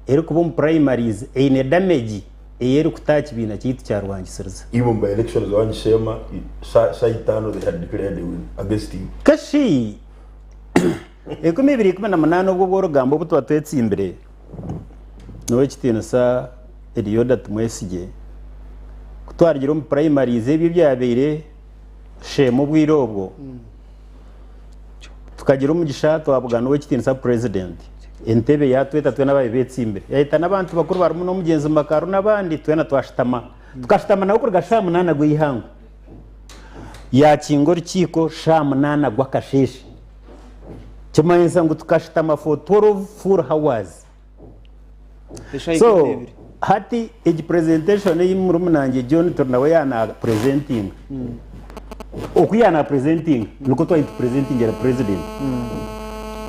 erikuba omu primaries eine damage ei erikuta aha kibiina kyaitu kya Rwangisiriza. Even by elections owanyu Sheema shaaha itaano they had declared a win against you. Kashi 2018 obwo obw'orugamba obu tuba twetsimbire n'owekitiinisa Elioda Tumwesigye ku twarugire omu primaries ebyo ebyabaire Sheema obwire obwo Tukagira omugisha twabugana ow'ekitiinisa Purezidenti. Entebe yaatweta twena abaabaire beetsimbire. Yaayeta n'abantu bakuru barimu n'omugyenzi Makaru n'abandi, twena twashutama. Tukashutama nawe kuruga shaaha munaana gw'eihangwe. Yaakinga orukiiko shaaha munaana gw'akasheeshe. Kimanyisa ngu tukashutama for 12 full hours. Eshaaha So, ikumi n'ebiri. hati egi presentation ei murumuna-wangye John turi nawe yaana-presentinga, oku yaana-presentinga nikwo twaba nitupresentingira president.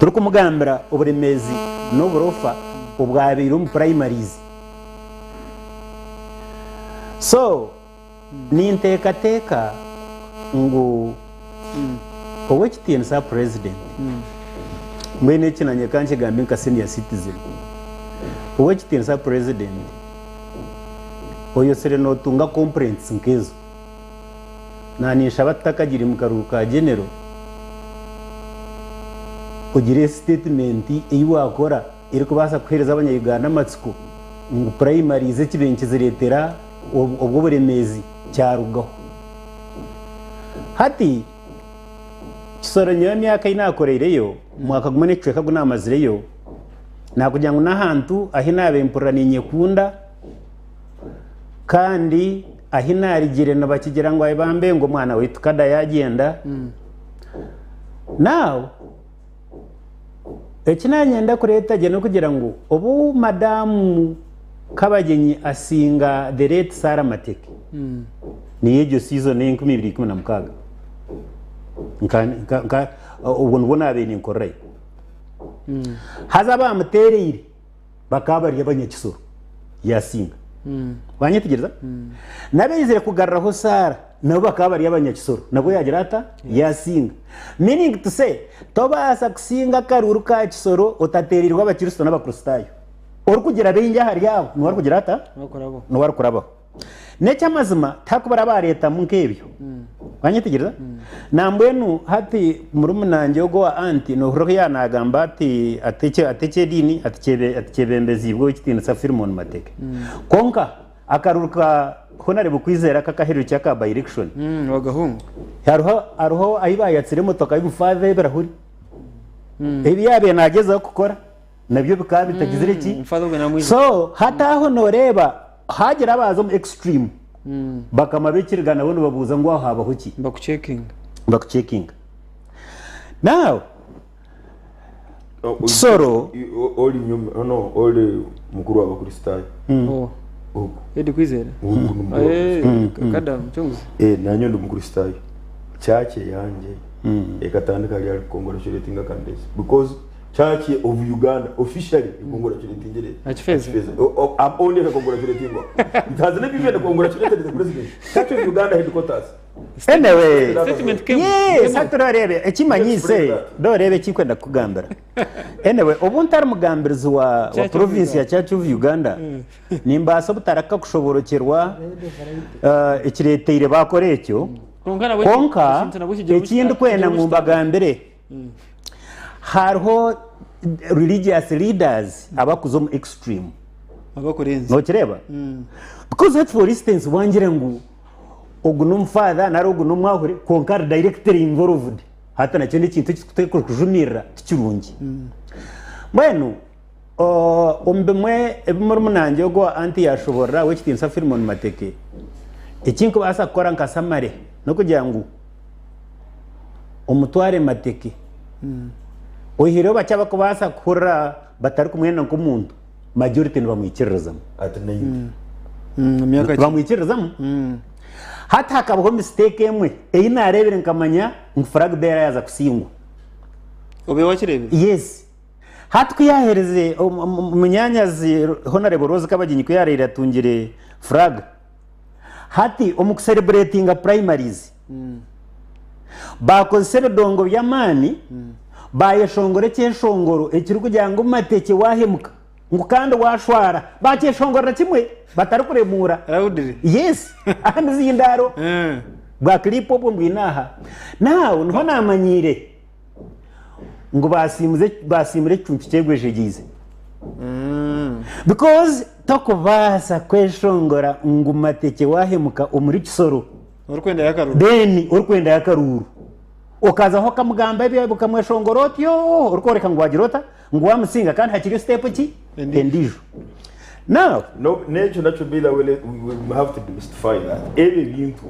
Turikumugambira oburemeezi n'oburofa obwabaire omu primaries. So, ninteekateeka ngu Ow'ekitiinisa President, mbwenu eki nanye ka nkigambe nka senior citizen, Ow'ekitiinisa President, oyotsire notunga complaints nk'ezo, na ninshaba tutakagiire mu karuuru ka General, ogire statement ei wakora erikubaasa kuheereza abanya Uganda amatsiko ngu primaries ekibaire nikizireetera obwo oburemeezi kyarugaho. Hati. Kisoro nyowe emyaka ei naakoreireyo, omwaka gumwe n'ekicweka ogu naamazireyo, naakugira ngu n'ahantu ahi naabaire mpurira niinyekunda kandi ahi naarigire nibakigira ngu bambe ngu omwana waitu kada yaagyenda. Now, eki naanyenda kureeta gye n'okugira ngu obu madaamu Kabagyenyi asinga the late Sarah Mateke, niyo egyo season ey'enkumi ibiri ikumi na mukaaga, nka, nka, nka, obwo nibwo naabaire ninkorerayo. Haza abaamuteereire bakaba bari abanyakisoro, yaasinga. Wanyetegyereza? N'abaizire kugaruraho Sarah nabo bakaba bari abanyakisoro, nabwo yaagira ata? Yaasinga. Meaning to say, tobaasa kusinga akaruuru ka Kisoro otateereirwe Abakristo n'Abakristaayo. Orikugira baingi ahari abo niwe arikugira ata? Niwe arikurabaho. N'eky'amazima tihakubura abaaretamu nk'ebyo. Wanyetegyereza? Nambwenu hati murumunangye ogwo owa anti noohurira oku yaaba naagamba ati ati ati eky'ediini ati kyebembeziibwe ow'ekitiinisa Philemon Mateke. Kwonka akaruru ka Honourable Kwizera aka akaheerukye aka by-election, hariho hariho ahu baayatsire emotoka y'omufaatha ebirahuri. Ebi yaabaire naagyezaho kukora. Nabyo bikaba bitagizire ki? Omufaatha ogwo namwija. So hati aho noreeba hagira abaaza omu extreme bakama b'ekiriga nabo nibabuuza ngu aho habaho ki? Bakucekinga. Bakucekinga. Now Kisoro. Ori nyuma no ori mukuru w'Abakristaayo. Oh. Ogu. Eddie Kwizera. Ogu ni mukuru w'Abakristaayo. Kada mucunguzi. Nanye ndi Mukristaayo. Church eyangye ekatandika hariya ari kukongratulatinga candidates because Church of Uganda officially congratulatingire Akifeza. I'm only congratulating. It has never even congratulated the president. Church of Uganda headquarters. Anyway, Statement came. yes, hati orareebe ekimanyiise noreeba eki nkwenda kukugambira. Anyway, obu ntari mugambirizi wa, wa Church of province ya Church of Uganda, nimbaasa obutaraka kushoborokyerwa ekireeteire baakora ekyo. Kwonka nabwo Kwonka ekintu nabwo kigira obu eki ndikwenda kigira ngu obu mbagambire, Hariho religious leaders abakuza omu extreme. Abakurenza. Nokireeba? Because hati for instance wangire ngu ogu n'omufather nari ogu n'omwahure kwonka ari directly involved. Hati nakyo n'ekintu eki turikuteekwa kujumirira tikirungi. Mbwenu omu bimwe ebi murumunangye ogu owa anti yaashoboorora ow'ekitiinisa Philemon Mateke, eki nkubaasa kukora nka summary n'okugira ngu omutware Mateke. Oihireho bakye abarikubaasa kuhurira batarikumwenda nk'omuntu, majority nibamwikiririzamu. At 90. Emyaka ki? Nibamwikiririzamu. Hati hakabaho mistake emwe ei naareebire nkamanya ngu flag bearer yaaza kusingwa. Obe wakireebire? Yes. Hati ku yaaheerize munyaanyazi Honarebo Rose Kabagyenyi ku yaaraire atungire flag, Hati omu kusereburetinga primaries, baakozesa ebidongo by'amaani baayeshongora ekyeshongoro ekirikugira ngu Matekye waahemuka ngu kandi waashwara. Baakyeshongorera kimwe batarikuremuura. Loudly. Yes, aha mizindaaro. Bwa clip obwo mbwine aha. Now niho naamanyiire ngu baasiimuze baasiimura ekicuncu kyegwejegyeize. Because tokubaasa kweshongora ngu Matekye waahemuka omuri Kisoro Orikwenda y'akaruru. then orikwenda y'akaruuru. Okazaho okamugamba ebyo okamweshongora otyo orikworeka ngu waagira ota? Ngu waamusinga kandi hakiriyo step ki? Endiijo. Endiijo. Now, No, n'ekyo nakyo by the way, we have to demystify that. Ebyo ebintu,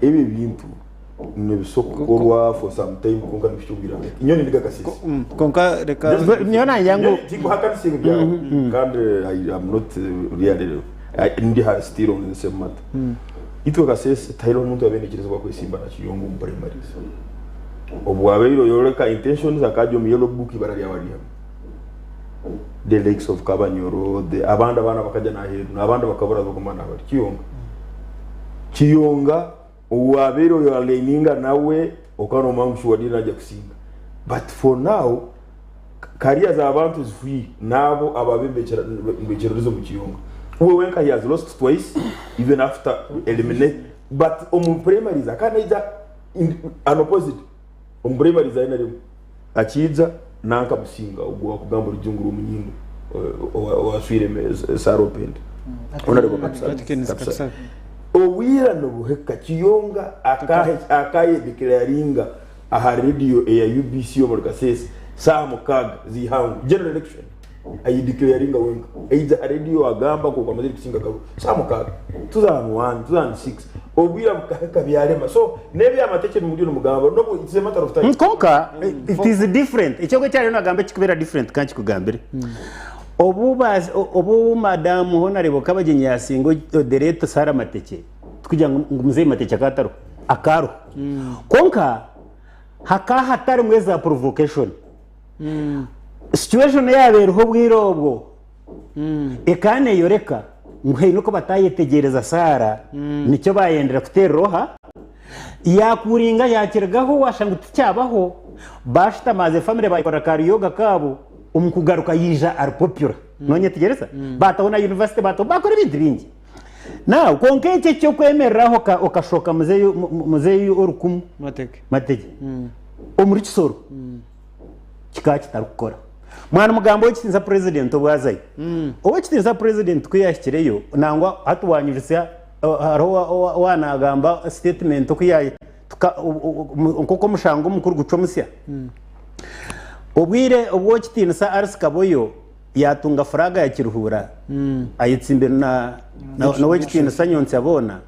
ebyo ebintu nibisobola kukorwa for some time kwonka nibihika obwire hagati. Nyowe nindiga akasiisi. Kwonka reka Nyowe nagira ngu Tinkuhakanisa ebyo byawe kandi I am not really ndi still on the same matter. Itwe Kasese tihariho omuntu owabaire naikirizibwa kwesimba na Kiyonga omu primaries. Obu wabaire oyoreka intentions akajya omu yellow book ibara ryawe ariihamu. The likes of Kabanyoro, the abandi abaana bakajya n'aheeru n'abandi bakabura baguma nabari. Kiyonga. Kiyonga Owabaire oyo-aligninga nawe okaba nomanya ngu shuwa Dina naija kusinga but for now career za bantu zihwire naabo ababaire nibekyerereza omu kiyonga. We wenka he has lost twice even after eliminate but omu primaries akaba naija an opposite omu primaries aine rimwe akiija nanka amusinga ogwo owakugamba orujungu rw'omunyindo owaswire Sarah Openda. Honorable Katushabe. Atkins Katushabe. Obwira nibuhika Kiyonga akayedeclaringa aha rediyo eya UBC omuri Kasese saaha mukaaga z'eihangwe, General Election, ayideclaringa wenka. Aija aha rediyo agamba nk'oku amazire kusinga akaruru saaha mukaaga, 2001, 2006, obwire bukahika byarema. So n'eby'amateke ebi muriyo nimugamba n'obu it's a matter of time. Kwonka it is different. Ekyo eki ariyo nagamba ekikubeera different ka nkikugambire. Obu obu madamu Honarebo Kabagyenyi yasinga the late Sarah Mateke, tikugira ngu muzeeyi Mateke akaba atariho, akaba ariho. Kwonka hakaba hatarimu eza provocation. Situation eyaaba eriho obwire obwo ekaba neeyoreka ngu haine oku bataayetegyereza Sarah, nikyo baayendera kuteerera oha? Yaakuringa yaakirugaho waashanga ngu tikyabaho, baashutama as a family baayekora ka ryoga kaabo, omu kugaruka yaija ari popular. Noonyetegyereza? Baataho na university baataho baakora ebintu bingi. Now kwonka ekyo eky'okwemerera aho okashoka muzeeyi muzeeyi orukumu Mateke. Mateke omuri Kisoro kikaba kitarikukora. Mwana mugambo ow'ekitiinisa president obu azayo, ow'ekitiinisa president ku yaahikireyo nangwa hati waanyijutsya hariho owa naagamba statement oku ya nk'oku omushango omukuru gucwa omusya. Obwire obu ow'ekitiinisa Alice Kaboyo yaatunga furaaga ya Kiruhura ayetsimbire na n'ow'ekitiinisa Nyontsya boona,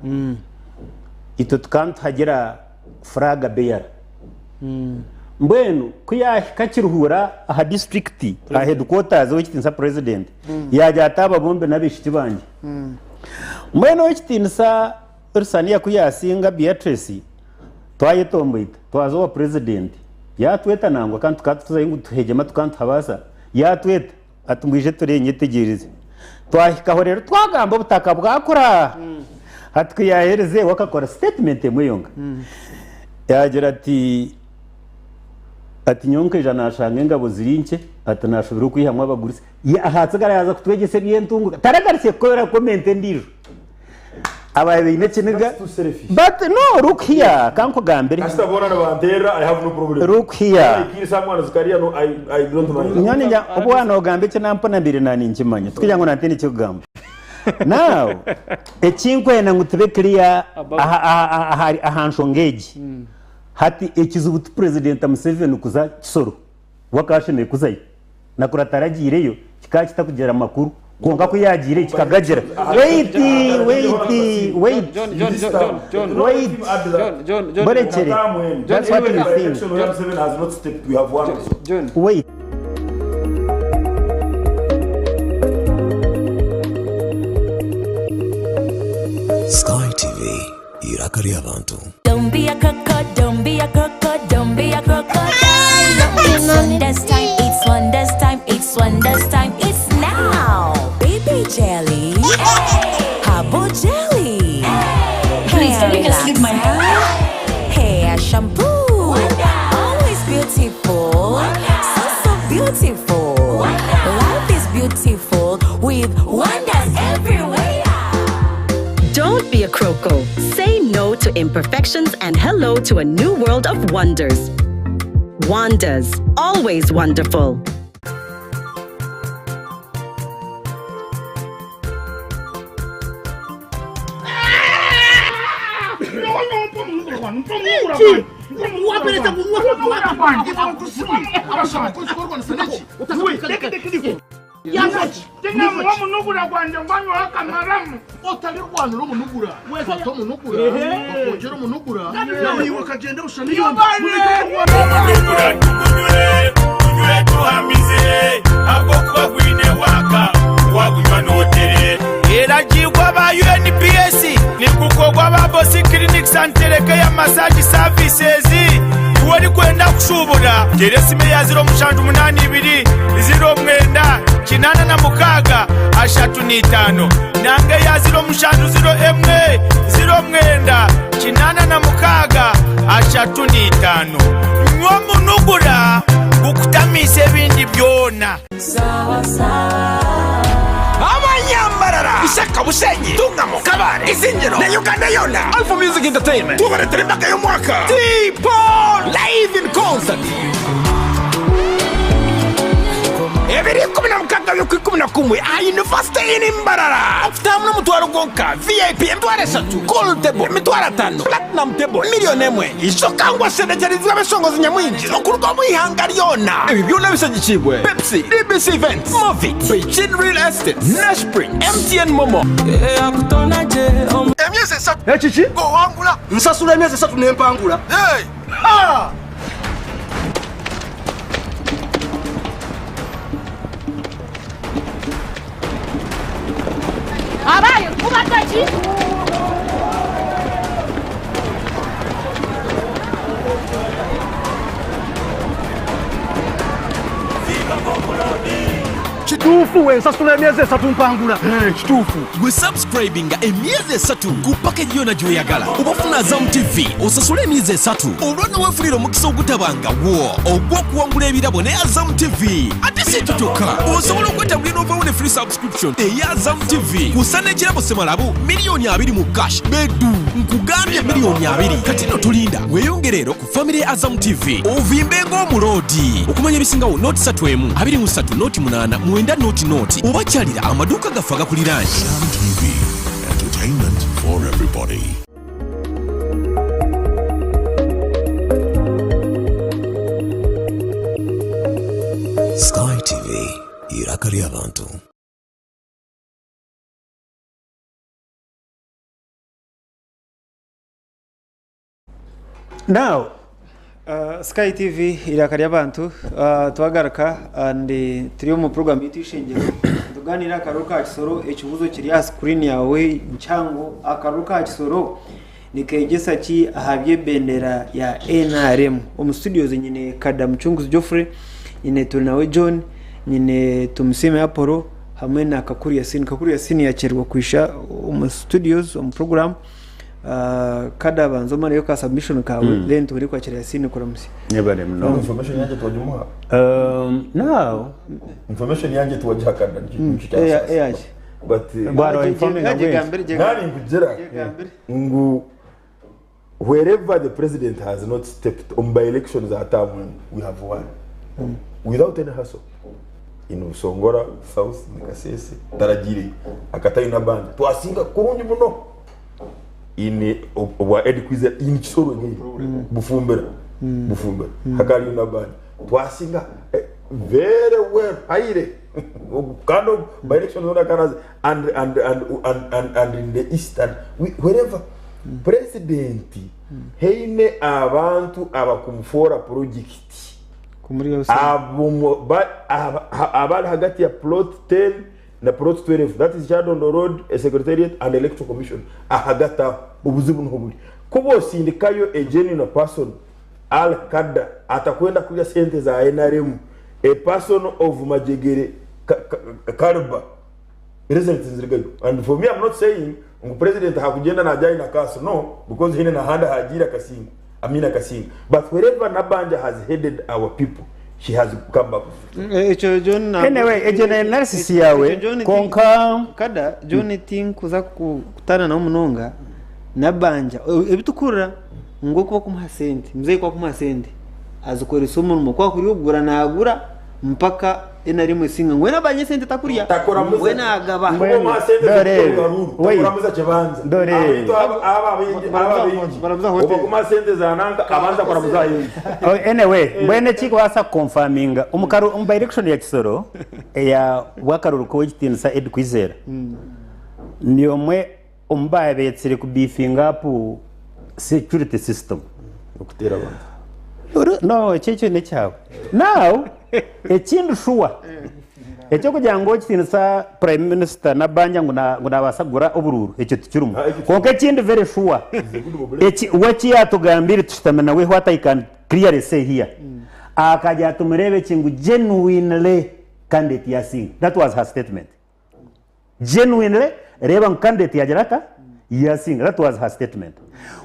itwe tukaba nituhagira furaaga bearer. Mbwenu ku yaahika Kiruhura aha disiturikiti aha headquarters ow'ekitiinisa president yaagira ati aba bombi n'abaishiki bangye. Mbwenu ow'ekitiinisa Lusaniya ku yaasinga Beatrice twayetomboita twaza owa president yaatweta nangwa kandi tukaba tuzayo ngu tuhegyema tukaba nituhabaasa yaatweta ati mwije ture nyetegyereze. Twahikaho reero twagamba obutaka bwakura. Hati ku yaaherize we akakora statement emwe yonka. Yaagira ati ati nyowe nkaija naashanga engabo ziri nkye ati naashobirwa okwihamu abagurusi. Ahaatsigara yaaza kutwegyesa eby'entunguka. Taragarukire kukora comment endiijo. Abaye baine ekiniga. That's too selfish. But no look here kankugambire. Kasita boona nibanteerera I have no problem. Look here. I kill someone Zikaria no I, I don't mind. Nyowe ninya obu waanogamba eki nampona mbaire naaninkimanya tikugira ngu nantiine ekikugamba. Now ekinkwenda ngu tube clear aha, aha, aha, aha, aha nshonga egi. Hati ekizibu ti President Museveni kuza Kisoro. We akaba ashemereire kuzayo. Nakura taragiireyo kikaba kitakugira amakuru kwonka ku yaagiireyo kikagagira. Wait, wait, wait. John, John, John, John, John. Wait. John, John, John. Borekere. That's what you think. John. Wait. Sky TV, eiraka ry'abantu. Don't be a croco, don't be a croco, don't be a crocodile. It's wonders time, it's wonders time, it's wonders time, it's now. Baby jelly, herbal jelly, Please, hair can you just leave my relaxer, hair shampoo. Always beautiful, so so beautiful. Life is beautiful with wonders everywhere. Don't be a croco. Say no to imperfections and hello to a new world of wonders. Wonders, always wonderful. Omunugura gwangye ngwanywaho akamaramu. Otarirwanira omunugura, fata omunugura, bakwongyera omunugura, naiwe okagyenda oshusha Omunugura tugunywe, tunywe tuhamize, ahabw'okuba gwine waaka, wagunywa nootere. Eragirwa aba UNPS nigukorwa aba Bosi Clinics and Telecare Massage Services. Iwe orikwenda kushuubura, teera esimu eya 0782 09 86 35 nanga eya 0701 09 86 35. Nywa omunugura gukutamiise ebindi byona. Abanyambarara, Ishaka, Bushenyi, Ntungamo, Kabale, Isingiro na Uganda yoona, Alpha Music Entertainment tubareetera embaga y'omwaka T-Paul Live in Concert. 26 by'Okwikumi-na-kumwe aha University Inn Mbarara. Okutaahamu n'omutwaro gwonka, VIP 30,000, Gold Table 50,000, Platinum Table 1,000,000. Ijuka ngu ashendekyereziibwe abeshongozi nyamwingi okuruga omu ihanga ryona. Ebi byona bishagikiibwe Pepsi, DBC Events, Movit, Beijing Real Estate, Nash Print, MTN Momo. Emyezi esatu. Ekiki? Owangula. Nsasula emyezi esatu nempangula. Ha! Abaye kubata ki? Kituufu wensasula emyezi esatu mpangula. Kituufu. Gwe subscribinga emyezi esatu ku package yona gyoyagala oba ofuna Azam TV osasule emyezi esatu olwo nowefunira omukisa ogutabangawo ogw'okuwangula ebirabo ne Azam TV. Ate si ekyo kyokka, osobola okwetambulira n'ovaawo ne free subscription eya Azam TV kusa n'ekirabo semalabu 20,000,000 mu cash bedu. Nkugambye 20,000,000. Kati no tulinda weeyongere ero ku famire ya Azam TV ovimbe ng'omuloodi. Okumanya ebisingawo noti satu emu abiri mu satu noti munaana mwenda noti noti oba kyalira amaduuka gaffe agakuliraanye. Azam TV, entertainment for everybody. Sky TV, iraka ry'abantu. Now, Sky TV iraka ry'abantu twagaruka and turi omu program yitu ishengero tuganira akaruru ka Kisoro ekibuzo kiri aha screen yawe nkyango akaruru ka Kisoro nikegyesa ki aha by'ebendera ya NRM omu studios nyine Kada Mucunguzi Geoffrey nyine Turinawe John nyine Tumusiime Apollo hamwe na Kakuru Yasin Kakuru Yasin yakyerwa kwisha omu studios omu program Kada banza omareyo ka submission kawe then tubone kwakira Yasin kuramutsya. Mwebare munonga. Information yangye twagimuha. Now Information yangye twagiha Kada nikyo Eya- eyaki? But Bwaro informing Gye- nari nkugira ngu wherever the president has not stepped on by elections atamu we have won without any hassle in Busongora South Kasese taragireyo akatayina band twasinga kurungi muno in obwa Ed Kwizera in Kisoro again Bufumbira Bufumbira hakali na band twasinga very well haire kind of by elections on Kanazi and and and and and and in the eastern we, wherever president heine abantu abakumfora project abali hagati ya plot 10 na plot 12 that is Kyadondo Road a secretariat and electoral commission ahagati aho obuzibu niho buri kuba osindikayo a genuine person al kada atakwenda kurya sente za NRM a person of Majegere caliber results nzirigayo and for me I'm not saying ngu president hakugenda najai na kaso no because hine nahanda hagira kasinga amina kasinga but wherever Nabanja has headed our people she has come back. Ekyo John Anyway, ekyo ne analysis yawe, konka kada John tinkuza kutana nawe munonga Nabanja ebitukurira ngu okuba kumuha sente muzeyi ku akumuha sente azikoresa omurimo ku akuriyo okugura nagura mpaka NRM esinga ngu we Nabanja esente takurya we nagaba. Oh, anyway, mbwenu ekikubaasa kuconfirminga omu by election ya Kisoro eya bwakaruru k'owekitiinisa Ed Kwizera ni omwe omu baabetsire ku beefing up security system. Okuteera abantu. No, ekyo ekyo n'ekyawe. Now, ekindi shuwa ekyokugira ngu owekitiinisa Prime Minister Nabanja ngu nabaasa kugura oburuuru ekyo tikirimu. Kwonka ekindi very sure, we eki yaatugambire tushutami nawe what I can clearly say here, akagira ati mureebe eki ngu genuinely candidate yasinga. That was her statement. Genuinely, reeba ngu candidate yagira ata? Yasinga. That was her statement.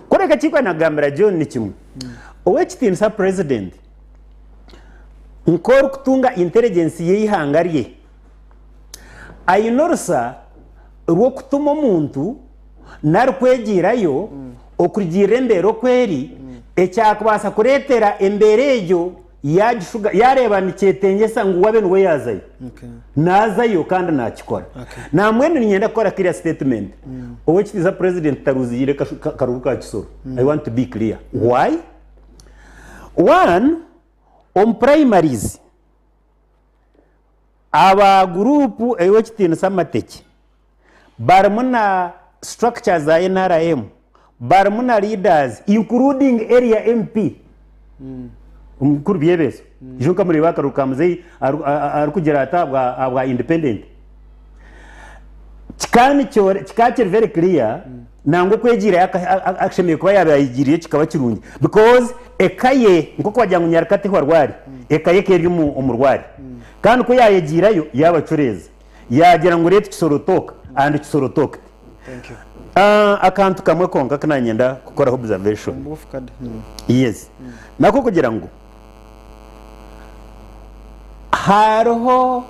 Kureka eki nkwenda kugambira John ni kimwe. Owekitiinisa President nk'orikutunga intelligence y'eihanga rye, aine orusa rw'okutuma omuntu nari kwegiirayo okurugiirira embeera oku eri, ekyakubaasa kureetera embeera egyo Yaagishuga, yaareeba nikyetengyesa ngu we abe niwe yaazayo, naazayo kandi naakikora. Nambwenu niinyenda kukora clear statement, Ow'ekitiinisa President taruziire karuuru ka Kisoro. I want to be clear. Why? One, omu primaries, aba guruupu ey'Owekitiinisa Amatekye barimu na structures za nrm, barimu na leaders including area MP omukuru Byebeso. Ijo nkamureeba aha karuru ka Muzei arikugira ati ahabwa independent. Kikaba kiri very clear nangwa okwegiirayo ashemereire kuba yaaba yayegiireyo kikaba kirungi because eka ye nk'oku bagira ngu nyaraka tehwa rwari, eka ye ekaba eri omu rwari. Kandi ku yaayegiirayo yaabacureeza. Yaagira ngu let Kisoro talk and Kisoro talked. Thank you. Akantu kamwe konka aku nanyenda kukoraho observation. Omubuufu kada. Yes. Nako kugira ngu hariho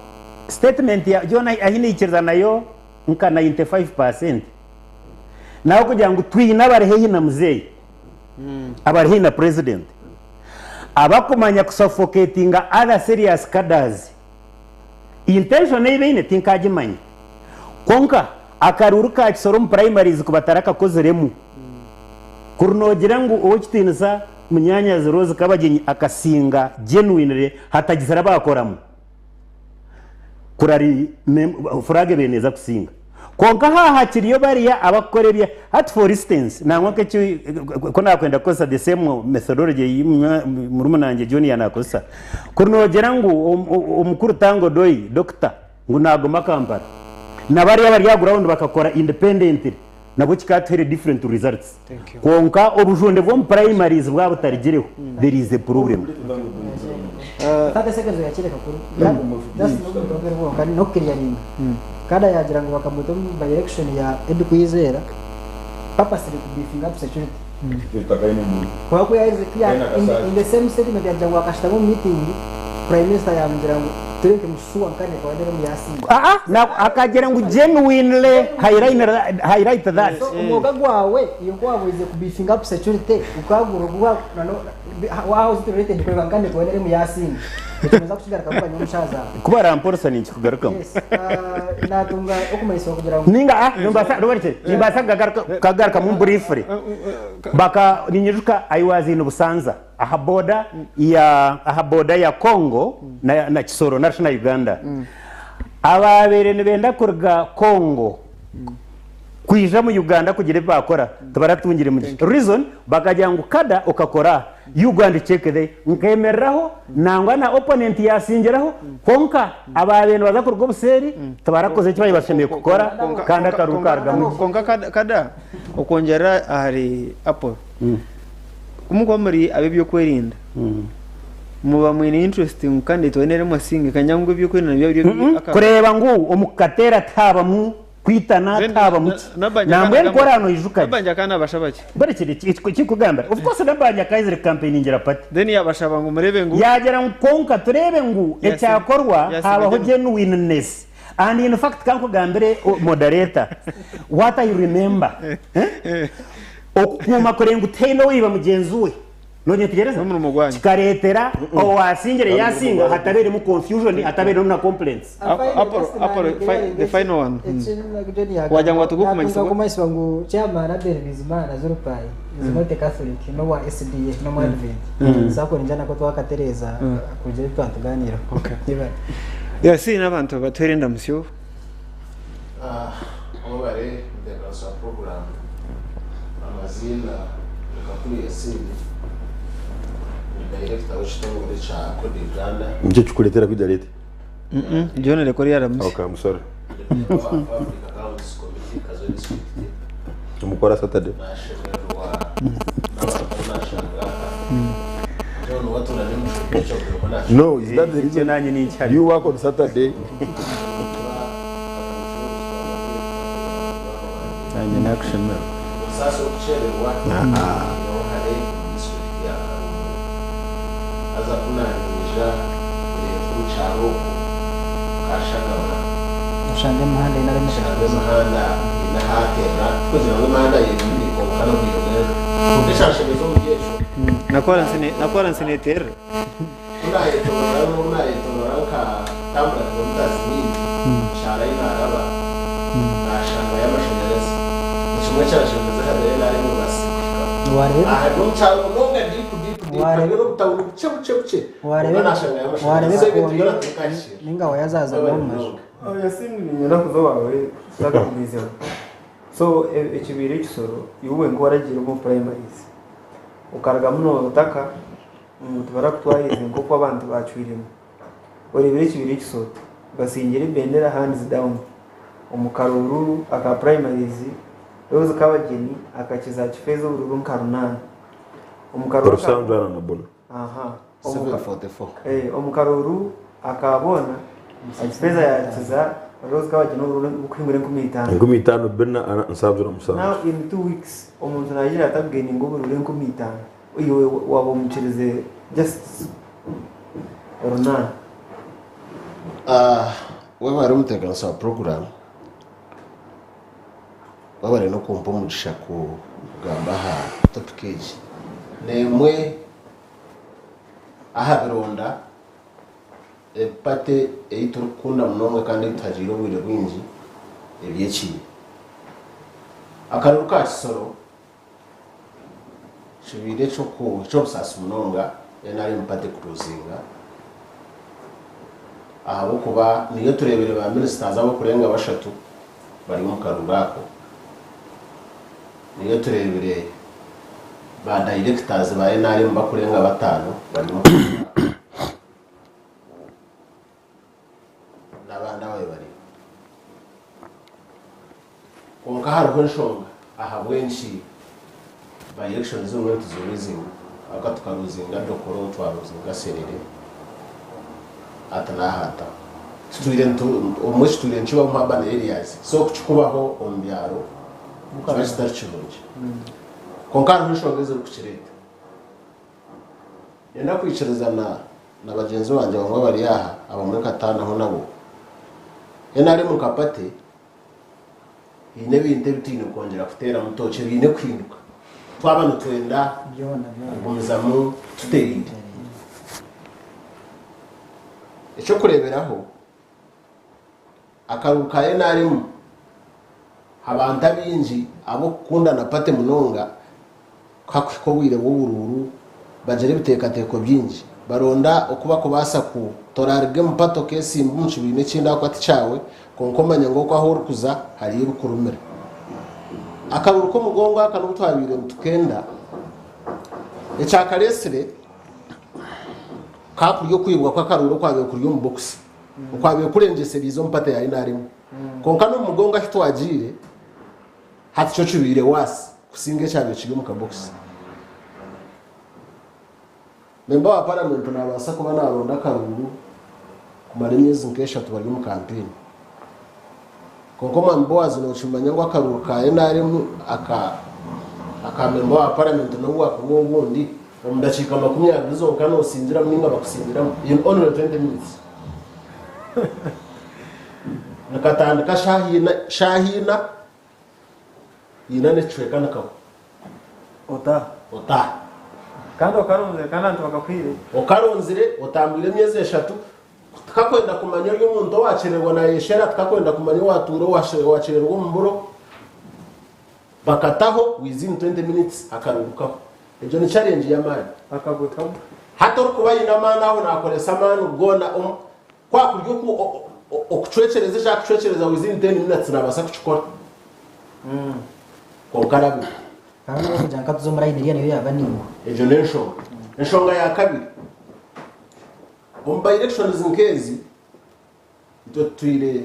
statement ya John ahi naikiriza nayo nka 95% naho kugira ngu twine abari haihi na muzeeyi abari haihi na president abakumanya kusuffocatinga other serious cadres. Intention ei baine tinkagimanya kwonka akaruuru ka Kisoro omu primaries kubatarakakoziremu kuri nogira ngu Owekitinisa Munyanyazi Rose Kabagyenyi akasinga genuinely hatagizire abakoramu kurari flag ebaire neza kusinga. Kwonka haaha hakiriyo bariya abakukora ebya hati for instance nangwa nk'eki ku naakwenda kukozesa the same methodology ei murumuna wangye John yaanakozesa, kuri noogira ngu omukuru Tanga Odoi, Doctor, ngu naaguma Kampala, na bariya abari aha ground bakakora independently, nabwo kikaatuhaire different results. Kwonka obujunde bw'omu primaries bwaba butarigireho, there is a problem. Thirty seconds oyakire kakuru. Just n'obugambo bwonka n'okukiryaringa. Kada yagira ngu bakamuta omu by election ya Eddy Kwizera purposely ku beefing up security. Kuba ku yaherize ku ya in the same statement yagira ngu akashutama omu meeting prime minister yamugira ngu tureke mushuwa nkane kawanere mu yasinga. Aa na akagira ngu genuinely highlight that. So omwoga gwawe iyo ku waba oizire ku beefing up security ukagura ogu na no how is it related kureba nkane kawanere mu yasinga. Ekyo noza kukigarukamu bwanyima omushaija aho. Ku baramporesa ninkikugarukamu. Yes, natunga okumanyisibwa kugira ngu. Ninga ah nimbaasa rubarikye nimbaasa kukagarukamu briefly. Baka ninyijuka I was in Busanza aha boda ya aha boda ya Congo na, na Kisoro narishi na Uganda. Abaabaire nibenda kuruga Congo kwija mu Uganda kugira ebi baakora tibaratungire mugisha. Reason bakagira ngu kada okakora aha you go and check there nkemereraho nangwa na opponent yasingiraho kwonka abaabaire nibaza kuruga obuseeri tibarakoze eki baabaire bashemereire kukora kandi akaruru karugamu gye. Kwonka kada okwongyerera ahari Apollo, ku mukuba muri ab'ebyokwerinda muba mwine interest ngu kandi twine eremwa asinge kanya ngu ebyokwerinda nibyo biri Kureeba ngu omu kukateera tihaabamu kwitana tihaabamu ki. Nambwenu ku oraabe noijuka gye. Nabbanja ka naabashaba ki? Mbwenu eki ekikugambira. Of course Nabbanja akaizire kukampeiningira party. Then yaabashaba ngu mureebe ngu. Yaagira ngu kwonka tureebe ngu ekyakorwa haabaho genuineness. And in fact ka nkugambire moderator, what I remember, okukuuma kure ngu tihaine owaiba mugyenzi we. Nonyetegyereza? N'omurimo gwanyu. Kikareetera owasingire yasinga hatabeiremu confusion, hatabeiremu na complaints. Apollo, Apollo, the final one. Wagira ngu watunga okumanyisibwa? Natunga okumanyisibwa ngu chairman Abel Bizimana Zulupai is not a Catholic, n'owa SDA, n'omu Advent. So ako ningira nako twakatereeza kugira ebi twatugaaniiraho. Okay. Yes, n'abantu batuheere endamusyo. Mwebare entebeekanisa ya puroguraamu. Amaziina ni Kakuru Yasin, ndi dayirekita w'ekitongore kya Code Uganda. Nikyo kikureetera kwija late? John reka oriya aramutsye. Okay, I'm sorry. Ndi memba wa Public Accounts Committee Kazo District. Nimukora Saturday. Nashemererwa n'abantu abu nashanga aha. John watuura n'emushomesa ekyo buri No, is that the Ekyo reason nanye ninkihari. you work on Saturday? Nanye nakushemererwa. Obusaasi okukyererwa niinyine oruhare omu disiturikiti ya Kalungu. Haza ku naanyija ndeeta omu kyaro okwo Kashagama. Oshanga emihanda eine ahu Oshanga emihanda eine ahu aterera. Tikugira ngu emihanda eri mibi kwonka n'obwire bw'enjura. Kwonka ekyanshemeza omuri ekyo. Na kooransi neeterera. Ku naayetoorora n'obu naayetoorora nkatambura kilometres nyingi, kyaro ahi naaraba naashangayo amashanyarazi. Ni kimwe ekyanshemeza ahari NRM ebaasize kuhikaho. Waareeba Aha ni omu kyaro munonga deep deep deep Waareeba hariyo n'obutawuni bukye bukye bukye kwonka waareeba naashangayo waareeba amashanyarazi. So ebintu ebikondo byona tibikaahikire. ninga waya zaazana Mwebare omu maju. munonga. Oya siniinyenda kuza owaawe tutakagumiizemu. So ekibaire ekisoro iwe wenka waragiire omu primaries okarugamu nootaka ngu tibarakutwariize nk'oku abantu baacwiremu. Oreebire ekibiina ekisoro basingire ebendera hands down omu karuuru aka primaries Rose Kabagyenyi akakiza Kifeeza oburuuru nka runaana. Omu karuuru aka Rusanju ana na buna. Aha. Omu ka 744. Eh, omu karuuru aka boona Kifeeza yaakiza Rose Kabagyenyi oburuuru obukuhingura 5000. 5000 bina ana nsanju na musanju. Now in 2 weeks omuntu naija ata kugaininga oburuuru 5000. Iwe waaba omukirize just orunaana. Ah, webare omuteekanisa wa puroguraamu, webare n'okumpa omugisha kugamba aha topiki egi. N'emwe aha bironda ebi party ei turikukunda munonga kandi ei tuhagiire obwire bwingi ebyekiine. Akaruru ka Kisoro Kibaire eky'obusaasi munonga nrm party kuruzinga ahabw'okuba niyo tureebire ba ministers abarikurenga bashatu bari omu karuuru ako, niyo tureebire ba directors ba nrm barikurenga bataano bari omu karuuru ako n'abandi ababaire bariyo. Kwonka hariho enshonga ahabw'enki by-elections ezimwe nituziruzinga. Ahabw'okuba tukaruzinga Dokolo, twaruzinga Serere, hati n'aha hataho. Tutwire nitu, obumwe kitwire nikibaho omu urban areas, so kukikubaho omu byaro nikiba kitari kirungi. Kwonka hariho enshonga ezirikukireeta. Niinyenda kwikirizana na bagyenzi bangye abamwe abari aha, abamwe nkataanaho nabo. NRM nka party, Haine ebintu ebi twine kwongyera kuteeramu tooki ebiine kuhinduka twaba nitwenda kugumizamu tutereire. Eky'okureeberaho, akaruru ka nrm abantu abaingi ab'okukundana party munonga Ku hakuhika obwire bw'oburuuru, bagira ebiteekateeko bingi. Baronda oku bakubaasa ku toraariga omu pato okeesimba omu kibiina ekindi ahakuba ti kyawe, kwonka omanya ngu okwo ahu orikuza hariyo ebikurumira. Akaruuru k'omugongo aka n'obu twabaire nitukenda, ekyakareetsire ka kuri okwibwa kw'akaruuru okwabaire kuri omu bokisi, okwabaire kurengyesereize omu pato ya nrm. Kwonka n'omu mugongo ahu twagiire, Hati kyo kibaire worse kusinga ekyabaire kiri omu kabokisi. Memba wa paramenti nabaasa kuba naronda akaruuru kumara emyezi nk'eshatu bari omu kampeyini. Kwonka omwami Boaz nokimanya ngu akaruuru ka nrm aka aka memba wa paramenti n'obu wakuba ow'obundi omu dakiika 20 zonka nosingiramu ninga bakusingiramu in only 20 minutes. Nikatandika shaaha ina shaaha ina ina n'ekicweka nikahwa. Otaaha. Otaaha. Kandi okaronzire kandi abantu bakakuhaire. Okaronzire, otambwire emyezi eshatu, tikakwenda kumanya ori omuntu owakyererwa nayeshera, tikakwenda kumanya owatuura owakyererwa omu buro, bakataho within 20 minutes akarurukaho. Egyo ni challenge y'amaani. Akagwe kagwa. Hati orikuba aine amaani aho nakoresa amaani goona omu. Ku akurya oku okucwekyereza eki arikucwekyereza within ten minutes naabaasa kukikora kwonka arabirwe. Kandi n'okugira nka tuza omu layini eriya nayo yaaba ningwa. Egyo n'enshonga. Enshonga ya kabiri, omu by-elections nk'ezi, itwe tutwire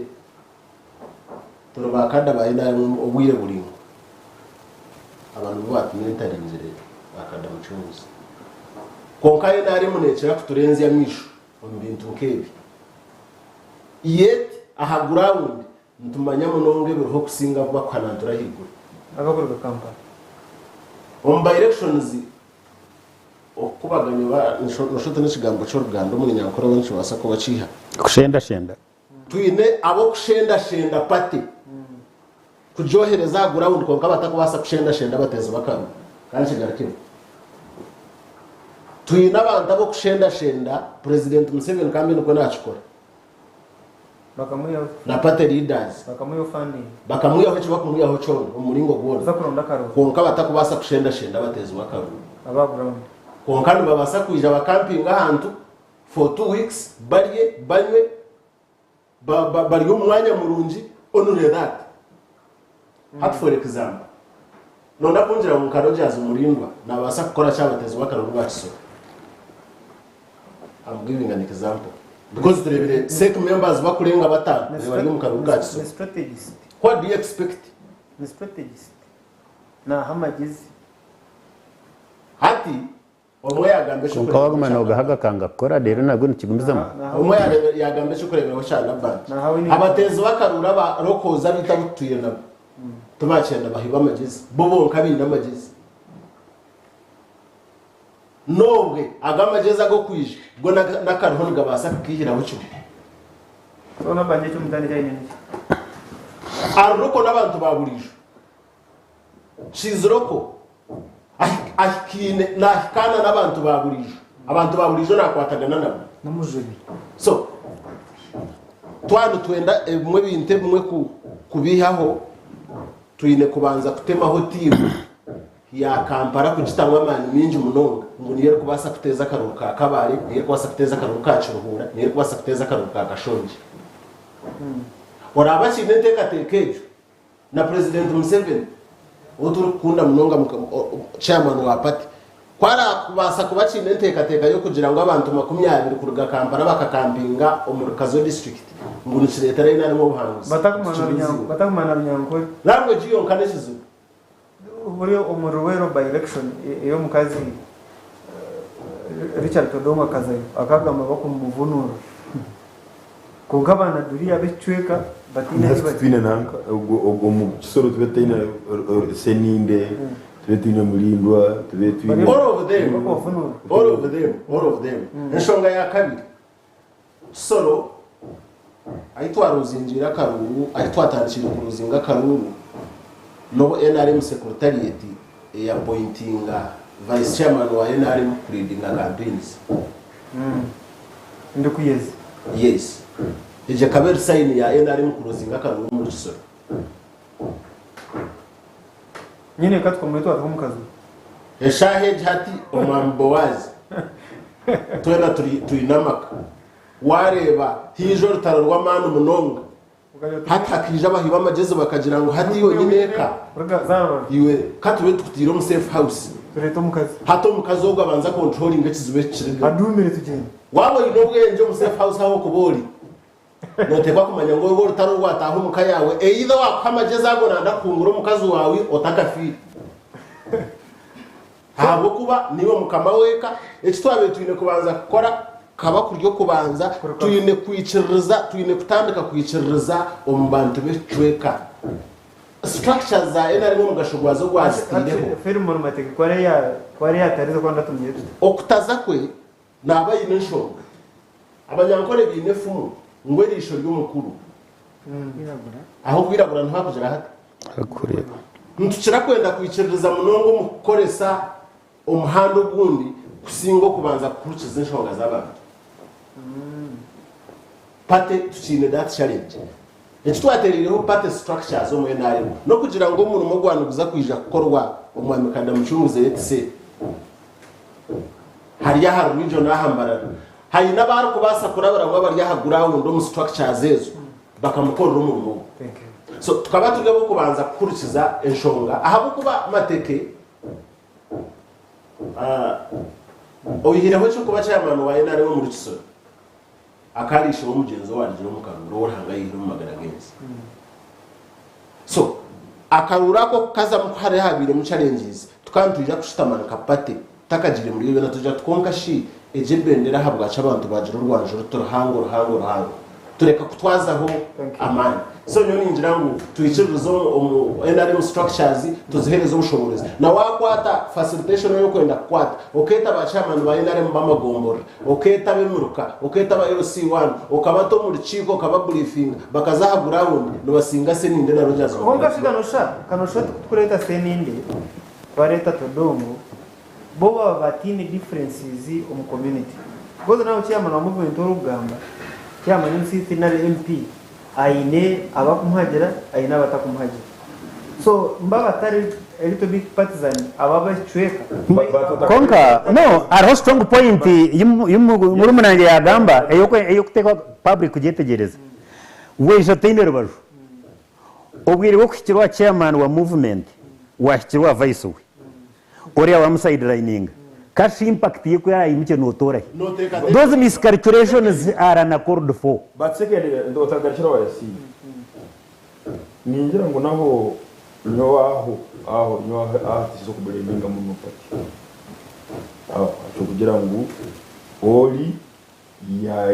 turi ba kada ba nrm obwire buraingwa. Aba nibo baatumentariingire ba kada Mucunguzi. Kwonka nrm neekira kuturenzya amaisho. omu bintu nk'ebi. Yet aha ground nitumanya munonga ebiriho okusinga abu bakuhanantura ahaiguru. Abakuruga Kampala. Omu by elections okukubaganya oba noshusha oti n'ekigambo ky'oruganda omu runyankore oba nikibaasa kuba kiiha? Kushendashenda. Twine ab'okushendashenda party kugyohereza aha ground kwonka batakubaasa kushendashenda abateezi b'akaruru. Ka nkigarukemu. Twine abantu ab'okushendashenda Purezidenti Museveni kandi nikwo naakikora na party leaders bakamwihaho eki bakumwihaho kyona omu muringo gwona kwonka batakubaasa kushendashenda abateezi b'akaruuru. Kwonka nibabaasa kwija bakampinga ahantu for 2 weeks barye banywe bari omu mwanya murungi only that. Hati for example noyenda kungira ngu nka Rogers Mulindwa nabaasa kukora ki abateezi b'akaruru ba Kisoro? I'm giving an example because tureebire CEC members bakurenga batano bari omu karuru ka Kisoro. Ni strategist. What do you expect? Ni strategist. Naaha amagezi. Hati omwe yagamba Kwonka waguma noogahaga akanga kukora reero nabwo nikigumizamu. Omwe yagamba eky'okureeberaho kya Nabanja. Abateezi b'akaruru aba locals abitu abu tutwire nabo tibakyenda bahi b'amagyezi bo bonka baine amagyezi. N'obwe ago amagyezi ag'okwija go n'akariho nigabaasa kukaihiraho kimwe. So Nabanja eky'omutaano eki aine niki? Ari local n'abantu ba buriijo. She's local. Ahikaine, nahikaana n'abantu ba buriijo. Abantu ba buriijo nakwatagana nabo. N'omujubi. So, twaba nitwenda ebimwe ebintu ebimwe kubiihaho, twine kubanza kutemaho tiimu ya Kampala kugitamu amaani maingi munonga ngu niyo erikubaasa kuteeza akaruru ka Kabale, niyo erikubaasa kuteeza akaruru ka Kiruhura, niyo erikubaasa kuteeza akaruru ka Kashongye. Oraabe akiine enteekateeka egyo, Na Purezidenti Museveni ou turikukunda munonga chairman wa party ku arakubaasa kuba akiine enteekateeka y'okugira ngu abantu 20 kuruga Kampala bakakampinga omuri Kazo district ngu nikireetera NRM obuhanguzi, tikibizibu. Batakumanya Runyankore. Language yonka n'ekizibu. Buri omu Luweero by-election ey'omukazi Richard Todwong akazayo akagamba bakumuvunura kwonka abanaduri ab'ekicweka bataine ahi bari. Twine nanka ogwo omu Kisoro tube twine Seninde, tube twine Mulindwa, tube twine. All of them, all of them, all of them. Enshonga ya kabiri, Kisoro ahi twaruzingiire akaruuru, ahi twatandikiire kuruzinga akaruuru, n'obu nrm secretariat eyapointinga vice chairman wa nrm kuleadinga campaigns. Ndikuyezi. Yes. Egyo ekaba eri sign ya nrm kuruzinga akaruuru omuri Kisoro. Nyine ka tukomire twataho omukazi. Eshaaha egi hati omwami Boazi twena twine amaka. Waareeba haija orutaro rw'amaani munonga. Hati hakaija abahi b'amagyezi bakagira ngu hati iwe nyineeka iwe ka tube tukutaire omu safe house. Hati omukazi ogwo abanze akontrolinge ekizibu eki kirigaho. Waaba oine obwengye omu safe house ahu orikuba ori, Noteekwa kumanya ngu orwo orutaro rwataaha omu ka yaawe, either waakuha amagyezi ago nanda kuhungura omukazi waawe otakafiire. Ahabw'okuba niiwe mukama w'eka, eki twabaire twine kubanza kukora kukaba kuri okubanza twine kwikiririza, twine kutandika kwikiririza omu bantu b'ekicweka. Structures za NRM omugasho gwazo gwazitaireho. Okutaza kwe Naaba aine enshonga. Abanyankore baine efumu ngu eriisho ry'omukuru ah'okwiragura niho hakugira hata? Nitukira kwenda kwikiririza munonga omu kukoresa omuhanda ogundi kusinga okubanza kuhurikiza enshonga z'abantu. Party tukiine that challenge. Eki twatereireho party structures omu nrm n'okugira ngu omurimo ogwa niguza kwija kukorwa Omwami Kadamucunguzi etc. Hari aha Rwijo n'aha Mbarara haine abarikubaasa kurabiramu abari aha ground omu structures ezo bakamukorera omurimo ogwo. So tukaba turi ab'okubanza kuhurikiza enshonga ahabw'okuba Mateke oihireho eky'okuba chairman wa nrm omuri Kisoro, akaba ari ishe w'omugyenzi owarugire omu karuuru ou Ruhanga yaihire omu magara g'ensi. So akaruuru ako kukazamu ku hariho habairemu challenges, tukaba nitwija kushutama nka party tutakagiire muri ebyo byona tugira tuti kwonka shi egi ebendera ahabwaki abantu baagira orwanju ruti ruhango ruhango ruhango tureka kutwazaho amaani. So nyowe ningira ngu twikiririze omu nrm structures tuzihereze obushoboorozi. Na waakwata facilitation ei orikwenda kukwata okeeta ba chairman ba nrm b'amagomborora, Okeeta ab'emiruka, okeeta aba LC one, okabata omu rukiiko okaba buriefinga, bakaza aha ground nibasinga Seninde na Rogers Kwonka shi kanosha, kanosha tikutukureeta Seninde, twareeta Todongo. Bo baba bataine differences omu community. Because nawe chairman wa movement orikugamba, chairman MCC nari MP aine abakumuhagira aine abatakumuhagira. So mbaba batari a little bit partisan abo abekicweka. Kwonka no hariho strong point ei murumuna wangye yagamba ey'okuteekwa public kugyetegyereza. Waija otaine rubaju, obwire bw'okuhikira owa chairman wa movement wahikira owa vice we. Oriya wamu sidelininga kashi impact ye ku erayimukye notoora hi? Those miscalculations are unaccalled for. But secondly otagarukira aho Yasiini, ningira ngu naho nyowe aho aho nyowe aho aho tikiza okubuleminga muno party aho ahabw'okugira ngu ori ya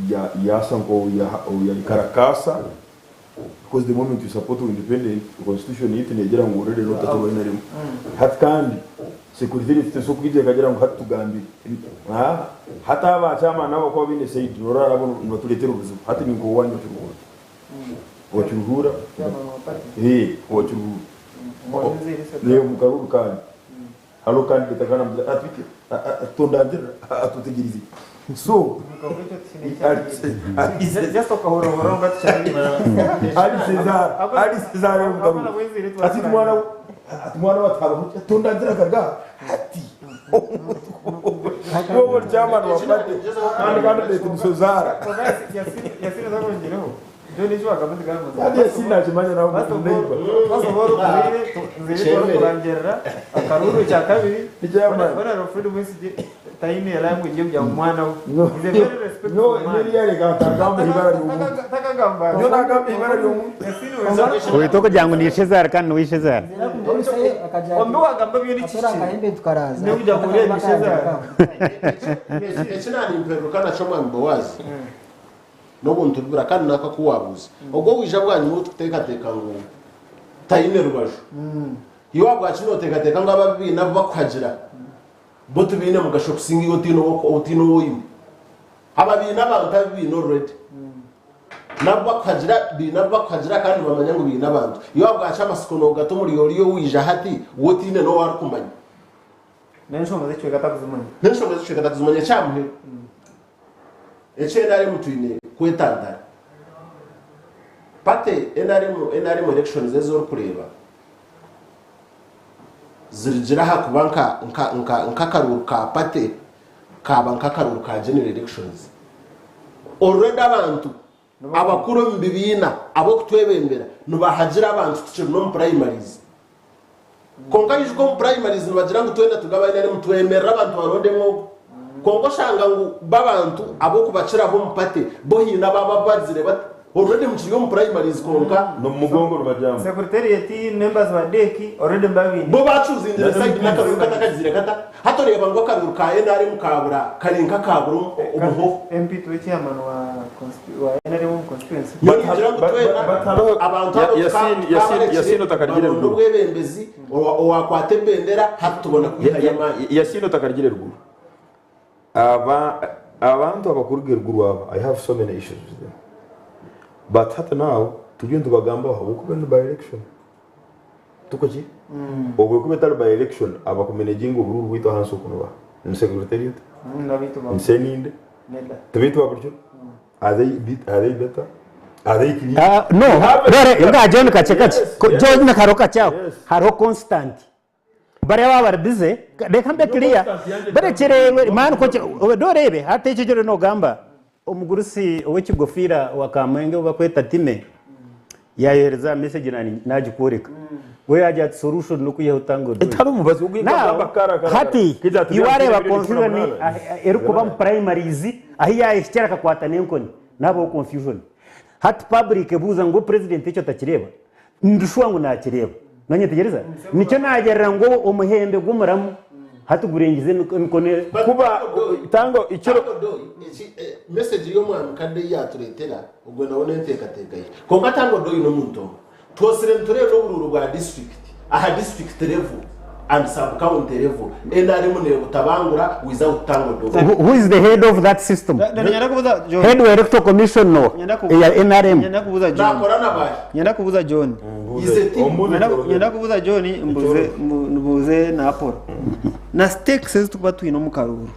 ya yasa nk'oyayekarakaasa because the moment you support independent constitution yaitu negira ngu already notatorwa NRM hati kandi secretariat tesobola kwija ekagira ngu hati tugambire hati aba chairman abo bakuba baine side norora abo nibaturetera obuzibu hati ninka owanyu wa Kiruhura owa Kiruhura owa Kiruhura omukaruru kanyu Hariho candidate akaba namugira ati bityo tondangirira atutegerize so Ali Cesar ati mwana ati mwana wa tondangira kaga ati wowe chairman wa party kandi candidate ni Cesar Kandi Yasini nakimanya nawe neighbor. Kurangirira akaruru ekya kabiri Honorable Fred Mwesigye taine language yo mwana we. He's a very respectful man. Takagamba. Oita okugira ngu ni Cesar kandi niwe Cesar. Ombi wagamba byo ni kiki? Nekugira ngu uriya ni Cesar. Eki narimpereruka nakyo mwami Bowazi n'obuntu bubira kandi naka aku waabuuza. Ogwo owaija bwanyima ou turikuteekateeka ngu taine rubaju, iwe ahabwaki nooteekateeka ngu abo abu baine abu bakuhagira bo tibaine mugasho kusinga iwe otaine otaine ou oine? Aba baine abantu abu baine already. N'abu bakuhagira baine abu bakuhagira kandi nibamanya ngu baine abantu. Iwe ahabwaki amatsiko noogata omuri oriya owaija hati we otaine n'ou arikumanya? N'enshonga z'ekicweka atakuzimanya. N'enshonga z'ekicweka atakuzimanya. Eky'aha muheru. Eki nrm twine kwetantara. Party nrm nrm elections ezi orikureeba zirugire aha kuba nka nka nka nk'akaruuru ka party kaaba nk'akaruuru ka general elections. Already abantu abakuru omu bibiina ab'okutwebembera nibahagira abantu tukiri n'omu primaries. Kwonka ijuka omu primaries nibagira ngu twena turi aba nrm twemerere abantu barondemu ogu. Kwonka oshanga ngu bo abantu ab'okubakiraho omu party bo haine ababa bagizire bata already mukiri omu primaries kwonka N'omu mugongo nibajyamu. Secretariat, members ba DEC already nibabaine. Bo bachoosingire side n'akaruuru katakagizire kata? Hati oreeba ngu akaruuru ka nrm kabura kari nk'akabura omuhoho. MP tuwe chairman wa wa NRM omu constituency. Nyowe ningira ngu twena abantu abo tukabarekire baronde obwebembezi owakwata ebendera hati tubona kwihayo amaani. Yasiini otakarugire ruguru. Aba abantu abakuruga eruguru aba I have so many issues with them. But hati now turiyo nitubagambaho ahabw'okuba ni by election. Tikwo ki? Obwo ekuba etari by election abakumeneginga oburuuru bwaitu ahansi oku nibaha? Ni secretariat? Ni Seninde? Tibaitu ba burijo? Are they are they better? Are they clean? Ah, no rore nga John kakye kakye John hariho kakye aho hariho constant bariya baba bari busy reka mbe clear barekyere man ko noreebe hati ekyo eki nogamba omugurusi ow'ekigofiira wa Kamwenge ou bakweta Time yayohereza message nagikworeka we yagira ati solution n'okwihaho Tanga Odoi Now, hati iwe wareeba confusion erikuba omu primaries ahu yahikire akakwata n'enkoni nabaho confusion hati public ebuuza ngu president ekyo takireeba Ndishuwa ngu nakireeba. Nonyetegyereza? Nikyo nagyerera ngu omuhembe gw'omuramu hati gurengize emikono. Kuba tanga ikiro. Message y'omwami Kadde ei yatureetera ogwe nawe n'enteekateeka ye. Kwonka Tanga Odoi n'omuntu omwe. Twosire nitureeba oburuuru bwa district aha district level and sub county level nrm nebutabangura without Tanga Odoi. Who is the head of that system? Head wa electoral commission no eya nrm. Nyenda kubuuza John. Nakora na baahi? Nyenda kubuuza John. Nyenda kubuuza John mbuuze mbuuze na Apollo. Na stakes ezi turikuba twine omu karuuru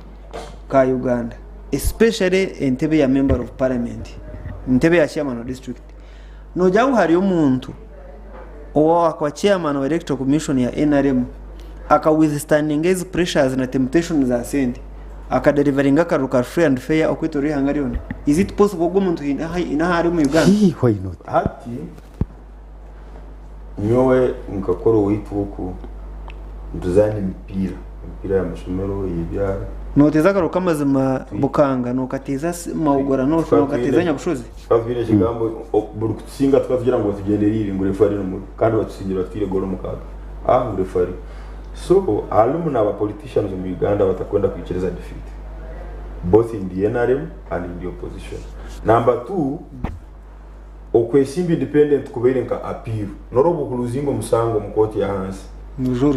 ka Uganda especially entebe ya member of parliament, entebe ya chairman wa district. Noogira ngu hariyo omuntu owakuba chairman wa electoral commission ya NRM aka withstandinga ezi pressures na temptations za sente akadeliveringa akaruru ka free and fair okwetoorora eihanga ryona? Is it possible ogwo omuntu haine ahu ari omu Uganda? Why not? Hati nyowe nkakora owaitu oku nituzaana emipiira, emipiira y'amashomero, ey'ebyaro. Nooteeza akaruru k'amazima Bukanga, nookateeza Maugora North, nookateeza Nyabushozi? Tukaba twine ekigambo buri kutusinga tukaba tugira ngu batugyendereire ngu refari ni mubi kandi batusingire batwire goolo mukaaga ah ngu refari. So harimu naaba politicians omu Uganda abatakwenda kwikiriza defeat both in the NRM and in the opposition. Number two, okwesimba independent kubaire nka appeal n'obu okuruzinga omusango omu kooti y'ahansi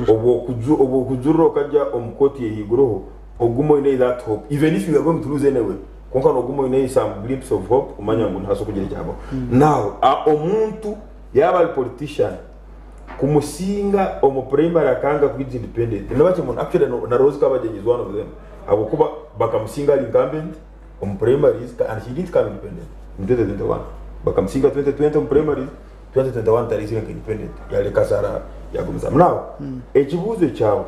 obwo okujurira okajya omu kooti y'ahaiguruho oguma oine that hope even if you are going to lose anyway kwonka noguma oine some glimpse of hope kumanya ngu nihabaasa kugira ekyabaho. Now omuntu yaaba ari politician kumusinga omu primary akanga kwija independent nibakye muno actually na Rose Kabagyenyi is one of them ahabw'okuba bakamusinga ari incumbent omu primaries and she didn't come independent in 2021 bakamusinga 2020 omu primaries 2021 taraizire nka independent yareka Sarah yagumizamu now ekibuuzo kyawe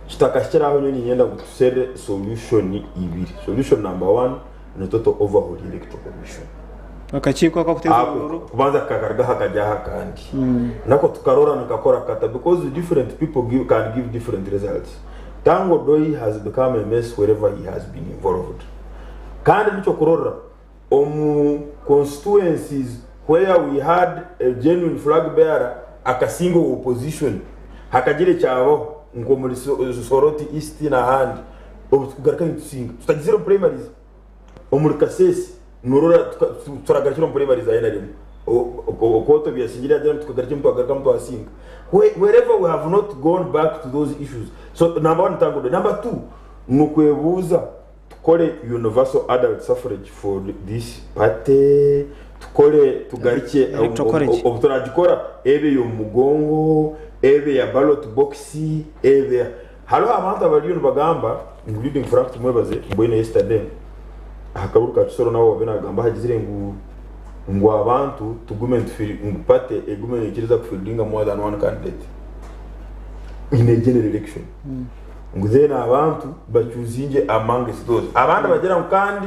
kitakahikire aho nyowe niinyenda ngu tusherure solution ibiri solution number one ni total overhaul y'electoral commission Akakiiko akakuteeza Ako oburuuru. kubanza kakaruga aha kajya aha kandi nako tukarora nikakora kata because different people give, can give different results Tanga Odoi has become a mess wherever he has been involved kandi nikyokurorra omu constituencies where we had a genuine flag bearer akasinga owa opposition hakagira ekyabaho nk'omuri Soroti East n'ahandi obu tukugaruka nitusinga tutagizire omu primaries omuri Kasese norora turagarukira omu primaries za NRM Okwoto obu yasingire yagira ngu tukagarukira twagarukamu twasinga wherever we have not gone back to those issues so number one Tanga Odoi number two nukwebuuza tukore universal adult suffrage for this party tukore tugarukye Electoral college. obu turagikora ebe y'omu mugongo ebe ya ballot box ebe hariho abantu abariyo nibagamba including Frank Tumwebaze mbwine yesterday aha karuru ka Kisoro nabo babe nagamba hagizire ngu abantu tugume ngu party egume neikiriza kufieldinga more than one candidate in a general election ngu then abantu bachoosinge amongst those abandi bagira ngu kandi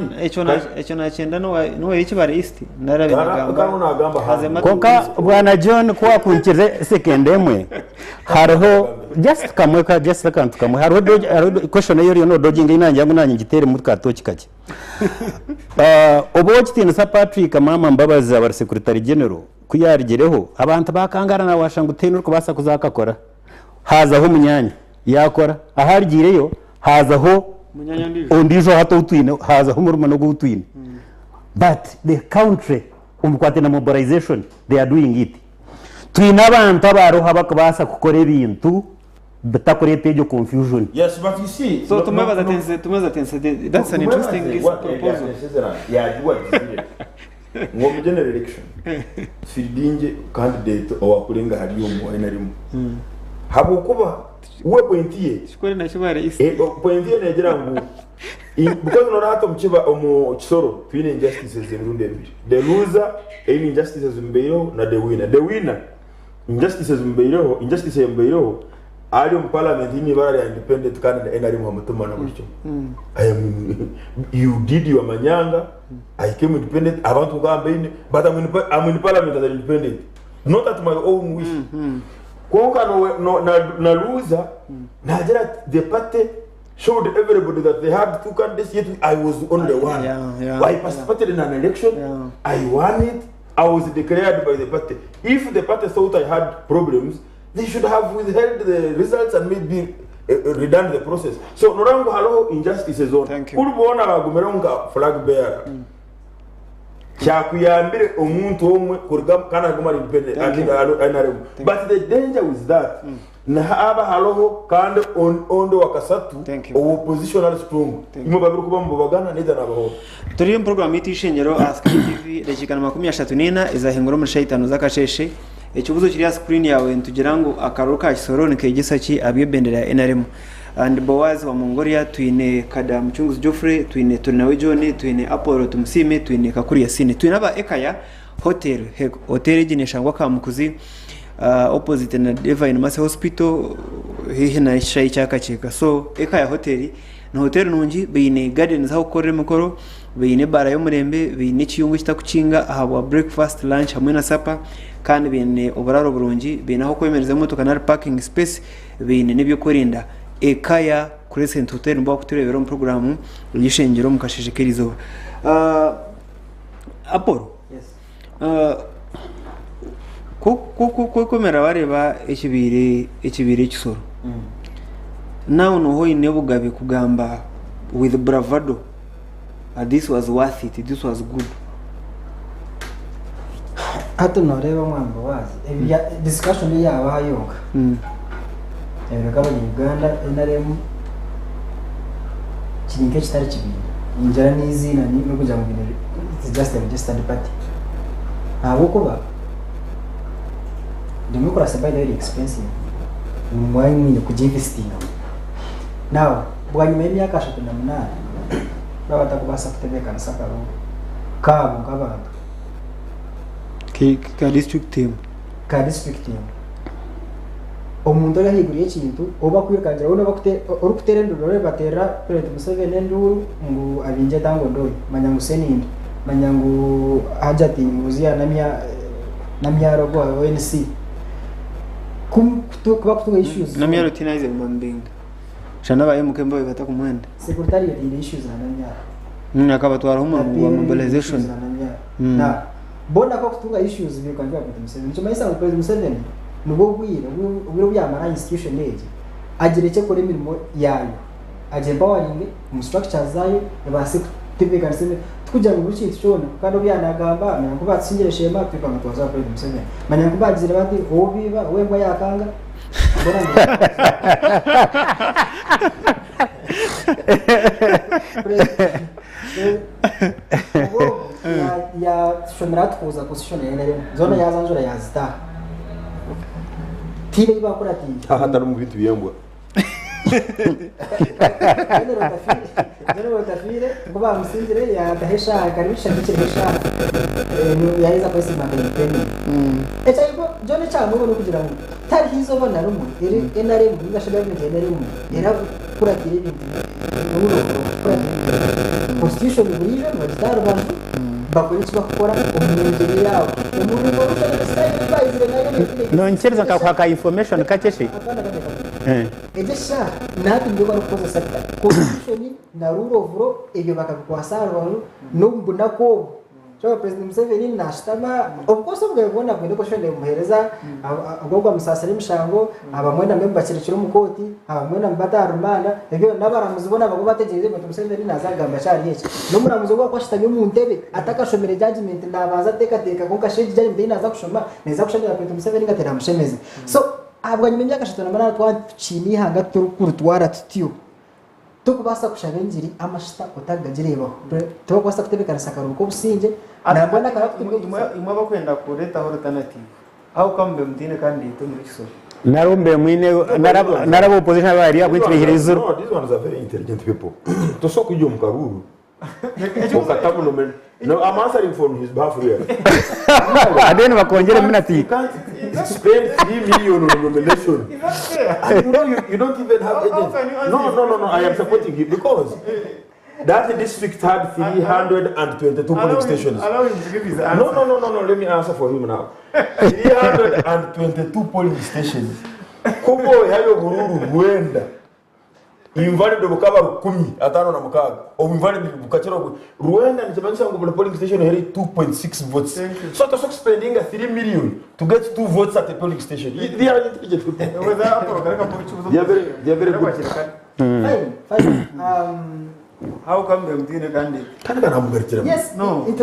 Ekyo nakyenda n'owa Ekibare East narabe Kandi nagamba hazema. Konka bwana John, kuwakunkirize second emwe, hariho just kamwe ka just akantu kamwe, hariho hariho question eyo eriyo nododginga inangira ngu nanye ngitere mu katoki kake. Oba okitinisa Patrick Mama Mbabazi abari secretary general kuyarigireho abantu bakangara nawasha ngu tene orikubaasa kuzakakora, hazaho omunyanya yakora aharigireyo hazaho Munyanya ondiijo. Ondiijo hati outwine hazaho omurumuna ogu outwine, but the country omukwate na mobilization they are doing it. Twine abantu abaroho abakubaasa kukora ebintu bitakureeta egyo confusion. Yes, but you see, So Tumwebaze tense, Tumwebaze tense, that's an interesting proposal. Yagiwa gizire ngo mu general election fieldinge candidate owakurenga hari omu NRM habwokuba we point ye Kikore na Kibare East. Point ye negira ngu because nora hata omukiba omu Kisoro twine injustices emirundi ebiri, the loser eine injustices mubeireho na the winner, the winner injustices mubeireho, injustice emubeireho ari omu parliament ine ibara rya independent kandi na NRM hamutima na buri kimwe. I am, you did your manyanga, I came independent, abantu kugamba ine, but I'm in parliament as an independent, not at my own wish. Konka no, no, na loser, nagira ati, the party showed everybody that they had two candidates, yet I was the only one. I participated in an election, I won it, I was declared by the party. If the party thought I had problems, they should have withheld the results and maybe redone the process. So norangu hariho injustices on. Kuriboona bagumire nka flag bearer. Kyakuyambire omuntu omwe kuruga kandi aguma ari independent NRM. But the danger with that, nahaba hariho kandi ondo wakasatu opposition ari strong. Imwe babiri kuba mubagana neza nabaho. Turi mu program yitwa Ishengero aha Sky TV, dakika na 34 izahingura muri 5 z'akasheshe. Ekibuuzo kiri aha screen yaawe nitugira ngu akaruru ka Kisoro nikeegyesa ki aha by'ebendera ya nrm? Ndi Boaz wa Mongolia, twine Kada Mucunguzi Geoffrey, twine Turinawe John, twine Apollo Tumusiime, twine Kakuru Yasini. Twine aba Ekaya Hotel. Hotel egi neshangwa Kamukuzi opposite na Divine Mercy Hospital haihi na ekishaayi kya Kakyeka. So Ekaya Hotel ni hotel nungi, baine gardens ah'okukorera emikoro, baine ebaara y'omurembe, baine ekiyungu ekitakukinga ahabwa breakfast, lunch hamwe na supper kandi baine oburaaro burungi, baine ah'okwemereza emotoka nari parking space, baine n'eby'okwerinda. Ekaya Crescent Hotel nibo bakutureebera omu puroguraamu y'eishengyero omu kasheeshe k'erizooba. Apollo, ku orikwemerera wareeba ekibaire ekibaire ekisoro, nawe nooba oine obugabe kugamba with bravado this was worth it, this was good. Hati nooreeba omwami Boaz, discussion eyaabaho yonka Eyoreka abanya-Uganda NRM kiri nk'ekitari kibiina. Ningira n'eiziina n'okugira ngu baine it's just a registered party. Ahabw'okuba democracy by the way eri expensive, nimuba mwine kuginvesitingamu. Now bwanyima y'emyaka 38 baaba batakubaasa kutebeekanisa akaruru kaabo nk'abantu. Ka district emwe. Ka district emwe. Omuntu ori ahaiguru y'ekintu ou bakwirukangira weena orikuteera enduuru oriyo nibateerera President Museveni enduuru ngu abingye Tanga Odoi manya ngu Sseninde manya ngu Hajati Mbuzi ya Namyaro ogu owa ONC ku bakutunga issues zoona. Namyaro tihaine ahize kumubinga shana aba MK mbabaire batakumwenda. Secretariat eine issues na Namyaro. Akabatwaraho omurimo gwa mobilization. Now Boona ku okutunga issues biruka nka President Museveni. Nikimanyisa ngu President Museveni nibwo bwire obwire obu yamara aha institution egi agirekye ekore emirimo yaayo, agi empoweringe omu structures zaayo ebaase kutebeekanisa emirimo. Tikugira ngu buri kintu kyona kandi obu yaaba naagamba manya ngu baatusingire Sheema twiruka ngu twaza aha President Museveni. Manya ngu baagizire bati ou biiba, ou embwa yaakanga boona yashomera atukuuza constitution ya NRM zoona yazanjura yazitaha tihaine ei bakuratiire. Haha tari omu bintu by'embwa. General Otafiire ku bamusingire yataho eshaaha karibu ekishaayi kiriho eshaaha yaheza kwesiima nka independent. Ekyahika John ekyamwebwa n'okugira ngu tihariho eizooba na rimwe eri NRM ninga shi gavumenti ya NRM erakuratira ebintu rule of law kukuratira ebintu constitution buriijo nibagita aha rubaju bakora eki bakukora omu ngyeri yaabo omu revolution style ei baizire nayo Nonkiriza nkakuha ka information kakye shi? Egyo eshaaha nahati nibyo barikukozesa constitution na rule of law ebyo bakabikwasa aha rubaju n'omu bunaku obu Kyonka President Museveni nashutama of course obugabe bwona abwine constitution nebuhereza ogwo gwamusaasira emishango abamwe namwe bakirekire omu kooti abamwe namwe bata aha rumanda ebyo n'abaramuzi boona baguma bategyereize ngu Museveni naaza kugamba ki ahari eki. N'omuramuzi ogu arikuba ashutami omu ntebe atakashomire judgement nabanza ateekateeka kwonka shi egi judgement ei naaza kushoma neeza kushemeza President Museveni ninga teramushemeze. So ahabwanyima y'emyaka 38 twaba tukiine eihanga turikuritwara tutyo. Tokubaasa kushaba engiri amashita otagagireebaho. Tokubaasa kutebeekanisa akaruru k'obusingye nangwa n'akaruru aku turikuza. Imwe abakwenda kureetaho alternative, how come mbe mutaine candidate omuri Kisoro? Nari mbe mwine nari aba opposition abari ahabw'enki baihire eizuru. No, these ones are very intelligent people. Tosobola kwija omu karuuru okatamu nomen. No, I'm answering for his behalf really. Then bakongyera minati. You can't spend 3 million on nomination. And you know you don't even have agents. No, I am supporting him because that district had 322 polling stations. Allow him to give his answer. No, let me answer for him now. 322 polling stations. Kubo hayo bururu rwenda. Invalid bukaba 156. Obu invalid bukakira obu. Rwenda nikimanyisa ngu buri polling station heri 2.6 votes. So tosobola spending 3 million to get 2 votes at a polling station. They are intelligent people. They are very good. Fine, fine. How come they mutine candidate? Kandi kanamugarukira. Yes, No. it,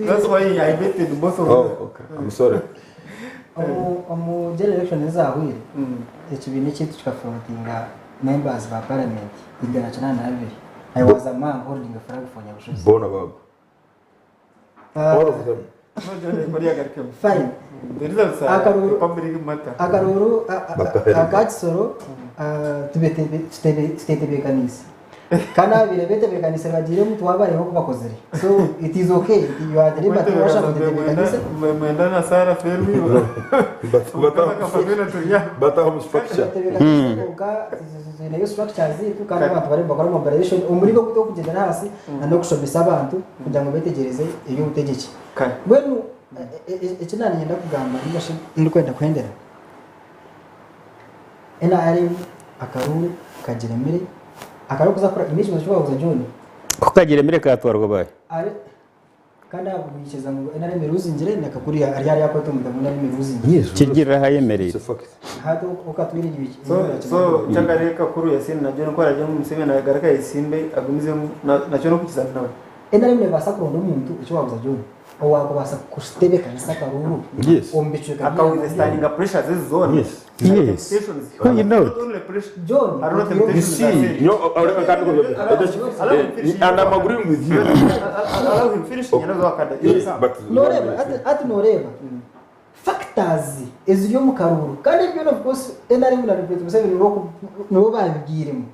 That's why I vetted both of them. Oh, okay. I'm sorry. Omu general election ezahwire ekibiina ekyaitu kikafrontinga members ba parliament 182. I was among holding a flag for Nyabushozi. Bona babo. All of them. Fine. Akaruuru aka Kisoro tutetebeekaniise. Kandi ababaire betebeekaniise bagiiremu twabareeba oku bakozire. So it is okay you are the liberty washaba kutebeekanisa. Mwenda na Sarah Ferwi. Bataho omu structure. Tutebeekanisa kwonka twineyo structures zaitu kandi abantu bariyo nibakora mobilization. Omuringo ogu turikugyendera ahansi n'okushomesa abantu kugira ngu betegyereze eby'obutegyeki. Mbwenu eki naaba niinyenda kugamba ninga shi ndikwenda kuhendera, NRM akaruuru kagiremire, akarikuza kukora haine ekibuuzo eki waabuuza John. Ku kagiremire kaatwarwa baahi? Ari kandi ahabw'okwikiriza ngu NRM eruzingire na Kakuru ari hariya akwete omuta ngu NRM eruzingire. Kigirire ahu ayemereire. Hati okatwire So so kyakare Kakuru Yasin na John ku aragye ngu Museveni agaruke ayesimbe agumizemu nakyo n'okukizana nawe. NRM nebaasa kuronda omuntu eki waabuza John owaakubaasa kutebeekanisa akaruuru omu bicweka Aka withstandinga pressures ezi zoona. Yes. Temptations. Why not? Not only pressure. John, Hariho temptations You see, no, and I'm agreeing with you. Allow him finish. Yes, but Noreeba hati noreeba factors eziri omu karuuru kandi ebyo of course NRM na President Museveni nibo babigiiremu.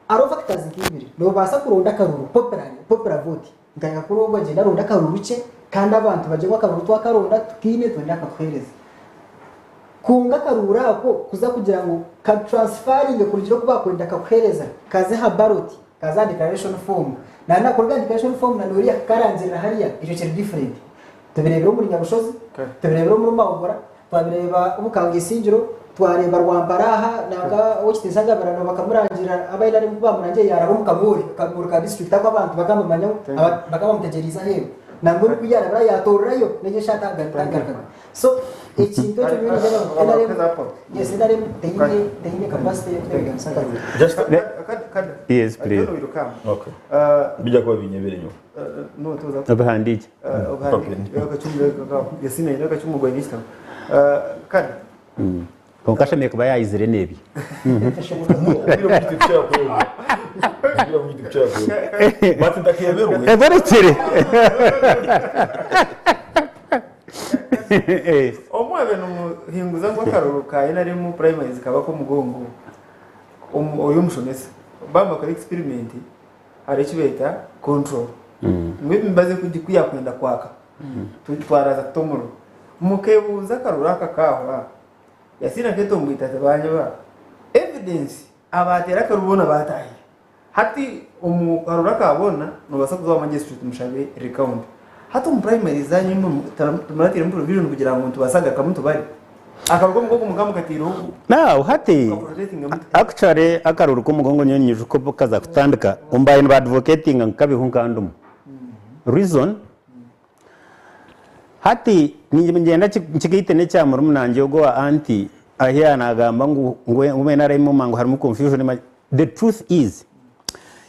Hariho factors nk'ibiri nobaasa kuronda akaruuru popular popular vote nka Kakuru ogwo agyenda aronda akaruuru kye kandi abantu bagye ngu akaruuru twakaronda tukaine twenda akatuheereza. Kwonka akaruuru ako kuza kugira ngu ka transferringe kurugira oku baakwenda kakuheereza kaze aha ballot kaze aha declaration form na nakuruga aha declaration form na noriya kukarangirira hariya ekyo kiri different. Tubireebire omuri Nyabushozi, tubireebire omuri Mawogola, twabireeba omu Kangisingiro, twareeba Rwampara aha nanka Owekitiinisa Ngabirano bakamurangirira aba NRM ku baamurangiire yaaraba omu kamoori, kamoori ka district aku abantu bakaba bamumanya bakaba bamutegyereize aheeru. Nambwenu ku yaarabire yaatoorerayo n'egyo eshaaha tagarukaga. So ekintu ekyo nyowe nindeeba ngu NRM yes NRM teine teine capacity y'okutebeekanisa akaruru. Just Yes, please. Okay. Bijya kuba binyebere nyowe. Obihandiikye. Kwonka ashemereire kuba yaayizire n'ebye. Eborekire. Omwe abe nimuhinguza ngu akaruru ka NRM primaries kaba ak'omugongo ori omushomesa baaba nibakora experiment hariho eki beeta control ngu emibazi ku yaakwenda kwaka twaraza kuta omuriro mukeebuuza akaruru aka kaahwa Yasiina akeetomboita ati banyeba evidence abaateera akaruru boona baatahire hati omu karuru aka boona noobaasa kuza owa magistrate mushabe recount hati omu primaries zaanyu imwe timuratairemu provision kugira ngu nitubaasa kugarukamu tubare akaruru k'omugongo mukaba mukataireho Now hati actually akaruru k'omugongo nyowe ninyijuka obu kaza kutandika omu baabaire niba advocatinga ngu kabeho nkandimu. Reason, hati niinyenda nkigaite n'ekya murumuna wangye ogwo owa anti ahu yaaba naagamba ngu ngu NRM ngu harimu confusion, the truth is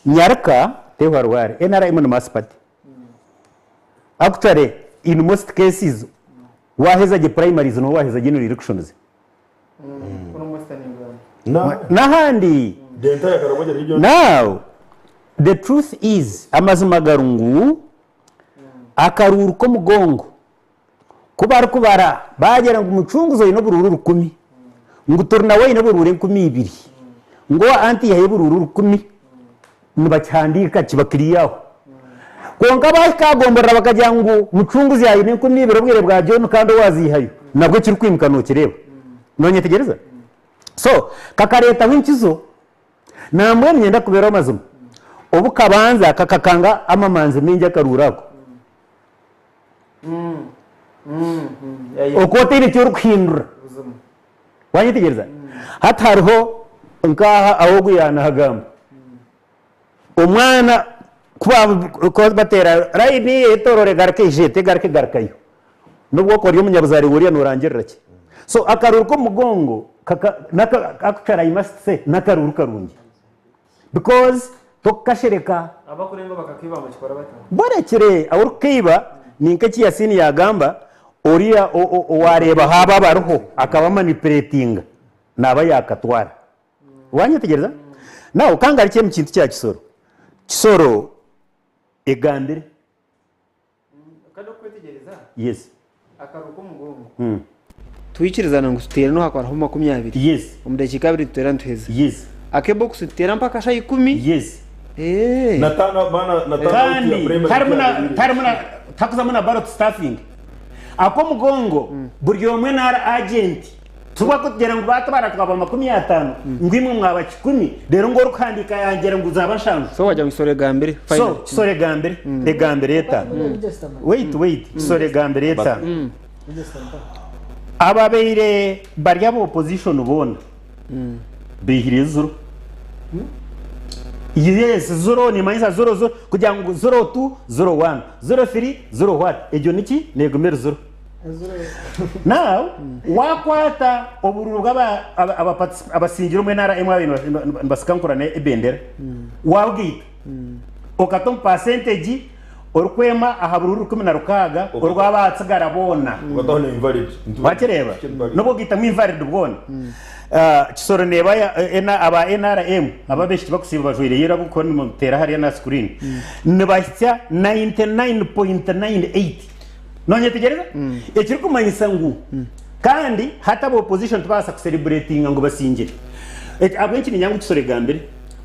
Nyarika tehwa rwari, NRM ni mass party. Actually in most cases waaheza gye primaries nooba waaheza general elections. N'ahandi. Now the truth is amazima gari ngu akaruuru k'omugongo ku barikubara baagira ngu Mucunguzi oine oburuuru rukumi, ngu Turinawe aine oburuuru 2000, ngu owa Anti yahayo oburuuru rukumi, nibakihandiika kiba kiri aho. Kwonka baahika aha gomborora bakagira ngu Mucunguzi aine 2000 obwire bwa John kandi owaaziihayo nabwo ekirikwimuka nookireeba. Noonyetegyereza? So, kakareetaho enkizo. Nambwenu niinyenda kubeera ow'amazima, obu kabanza kakakanga amamanzi maingi akaruuru ako. Okwo otaine eki orikuhindura. Wanyetegyereza? Hati hariho nk'aha ahu ogu yaanahagamba. Omwana ku bateera layini eyetooroora egaruka eija eti egaruka egarukayo. N'obu wakuba ori omunyabuzaare w'oriya noorangirira ki? So akaruuru k'omu mugongo actually I must say n'akaruuru karungi because tokukashereka. Abakurenga bakakiiba nibakikora bata? Borekire ahu orikukiiba ni nk'eki Yasin yaagamba, oriya owaareeba haaba abariho akaba manipulatinga naaba yaakatwara. Waanyetegyereza? Now ka ngarukye omu kintu kya Kisoro. Kisoro egambire. Kandi okwetegyereza. Yes. Akaruka omugongo. Twikirizana ngu tuteere n'oha kwaraho 20. Yes. Omu dakiika abiri nituteera nituheza. Yes. Akebokisi nituteera mpaka shaaha ikumi. Yes. Eh. Kandi tarimu na tarimu na takuzamu na ballot stuffing. Ak'omugongo buri omwe nari agent. Tibwa kugira ngu baatubara twaba 50 ngu imwe mwaba kikumi reero ngu orikuhandiika yangyera ngu zaaba nshanju. So wagira ngu Kisoro egambire So final. Kisoro egambire egambire eta? Wait wait Kisoro egambire eta? Ababaire bari aba opposition boona baihire zero. Yes zero nimanyisa zero zero kugira ngu zero two zero one zero three zero what egyo niki neguma eri zero. Now wakwata obururu bw'abasingire omu NRM ababaire nibasikankurana ebendera wabwita okata omu percentage orikwema aha bururu 16 orw'abatsigara boona wakireeba n'obu ogaitamu invalid bwona Kisoro neeba aba NRM aba abaishiki bakusiiba bajwaire yellow abu nkuba nimuteera hariya na screen nibahitsya 99.98. Nonyetegyereza? Ekirikumanyisa ngu kandi hati aba opposition tibabaasa kucelebratinga ngu basingire. Ahabw'enki niinyanga ngu Kisoro egambire?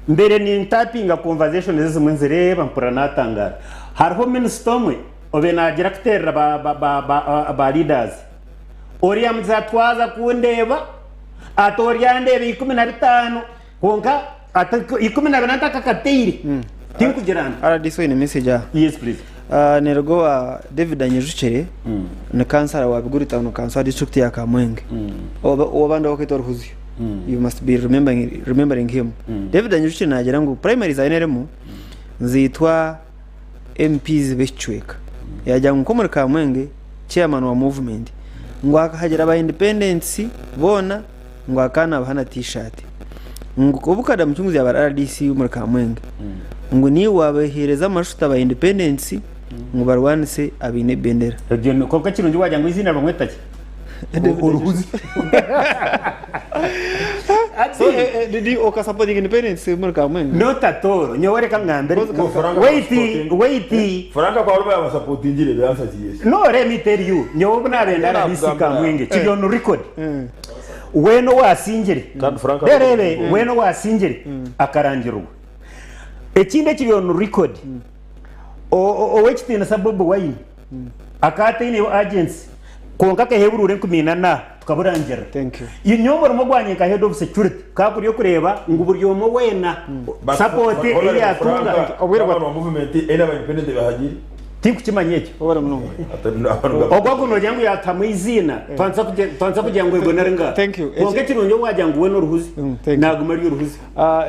Mbaire nintapinga conversations ezimwe nzireeba mpurira natangaara. Hariho minisita omwe obaire naagira kuteerera ba, ba, ba, ba, ba leaders. Oriya amugira ati waaza kundeeba, ati oryandeeba 15 kwonka ati 14 ntakakateire. Tinkugira nti. RDC oine message aha? Yes please. Neruga owa David Anyijukire ni kansara wa Biguri Town Council aha district ya Kamwenge. Ou abandi barikweta Ruhuzyo. You must be remembering, remembering him. David Anyijukire naagira ngu primaries za NRM niziitwa MPs b'ekicweka. Yaagira ngu nk'omuri Kamwenge chairman wa movement ngu akahagira aba independents boona ngu akaba naabaha na t-shirt. Ngu obu Kada Mucunguzi yaaba ari RDC omuri Kamwenge ngu niiwe waabaheereza amashuta aba independents ngu barwanise abaine ebendera. Ebyo ni kwonka ekirungi wagira ngu eiziina bamweta ki? Oruhuzi. So, did you oka supporting independence omuri Kamwenge? Not at all. Nyowe reka ngambire. Wait, wait. Frank akaba ariwe yabasapotingire the answer is yes. No, let me tell you. Nyowe obu naabenda RDC Kamwenge kiri on record. Weena owaasingire, rereebe, weena owaasingire akarangirirwa. Ekindi ekiri on record, ow'ekitiinisa Bobi Wine akaba ataineyo agents kwonka akaheeburuura enkumi ina na tukaburangirira. Nyowe omurimo gwangye nka head of security kukaba kuri okureeba ngu buri omwe weena support ei yaatunga. Tinkukimanya ekyo. Ogwo ogu noogira ngu yaatamu eiziina, twanza kugira ngu ego nari ngaaha. Kwonka ekirungi ou waagira ngu we n'oruhuzi, naaguma ari oruhuzi.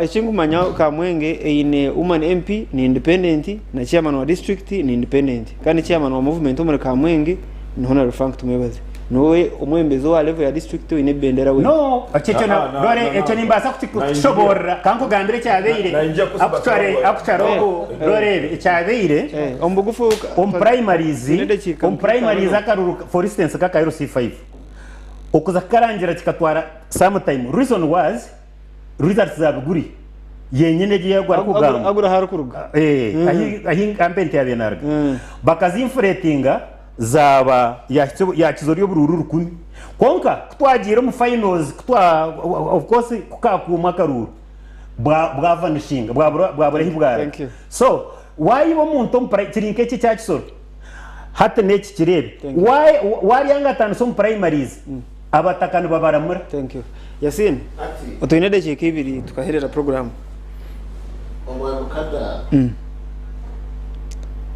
Ekinkumanya Kamwenge eine woman MP ni independent na chairman wa district ni independent kandi chairman wa movement omuri Kamwenge ni Honorable Frank Tumwebaze. Niwe omwebembezi owa level ya district oine ebendera wenka. No, ekyo na, dore ekyo nimbaasa kukushoboorora. Ka nkugambire ekyabaire akucware ogu, dore ekyabaire Omu bugufu omu primaries, omu primaries akaruru for instance nk'aka LC5 okuza kukarangira kikatwara some time. Reason was results za Biguri yenyine egyo ei arikugamba. Agura ahu arikuruga. Eh, ahi ampente yaabaire naaruga. Bakazinfuratinga zaaba yaakiza ori oburuuru rukumi. Kwonka ku twagiire omu finals, ku twa of course ku kaakuumwa akaruuru, bwa bwavanishinga, bwabura bwabura ahi bwaraga. So waayiba omuntu omu purayi kiri nk'eki ekya Kisoro, hati n'eki kireebe. Waaryangatanisa omu primaries, abataka nibabaramura. Thank you. Yasin, otwine edakiika ibiri tukaherera puroguraamu. Omwami Kada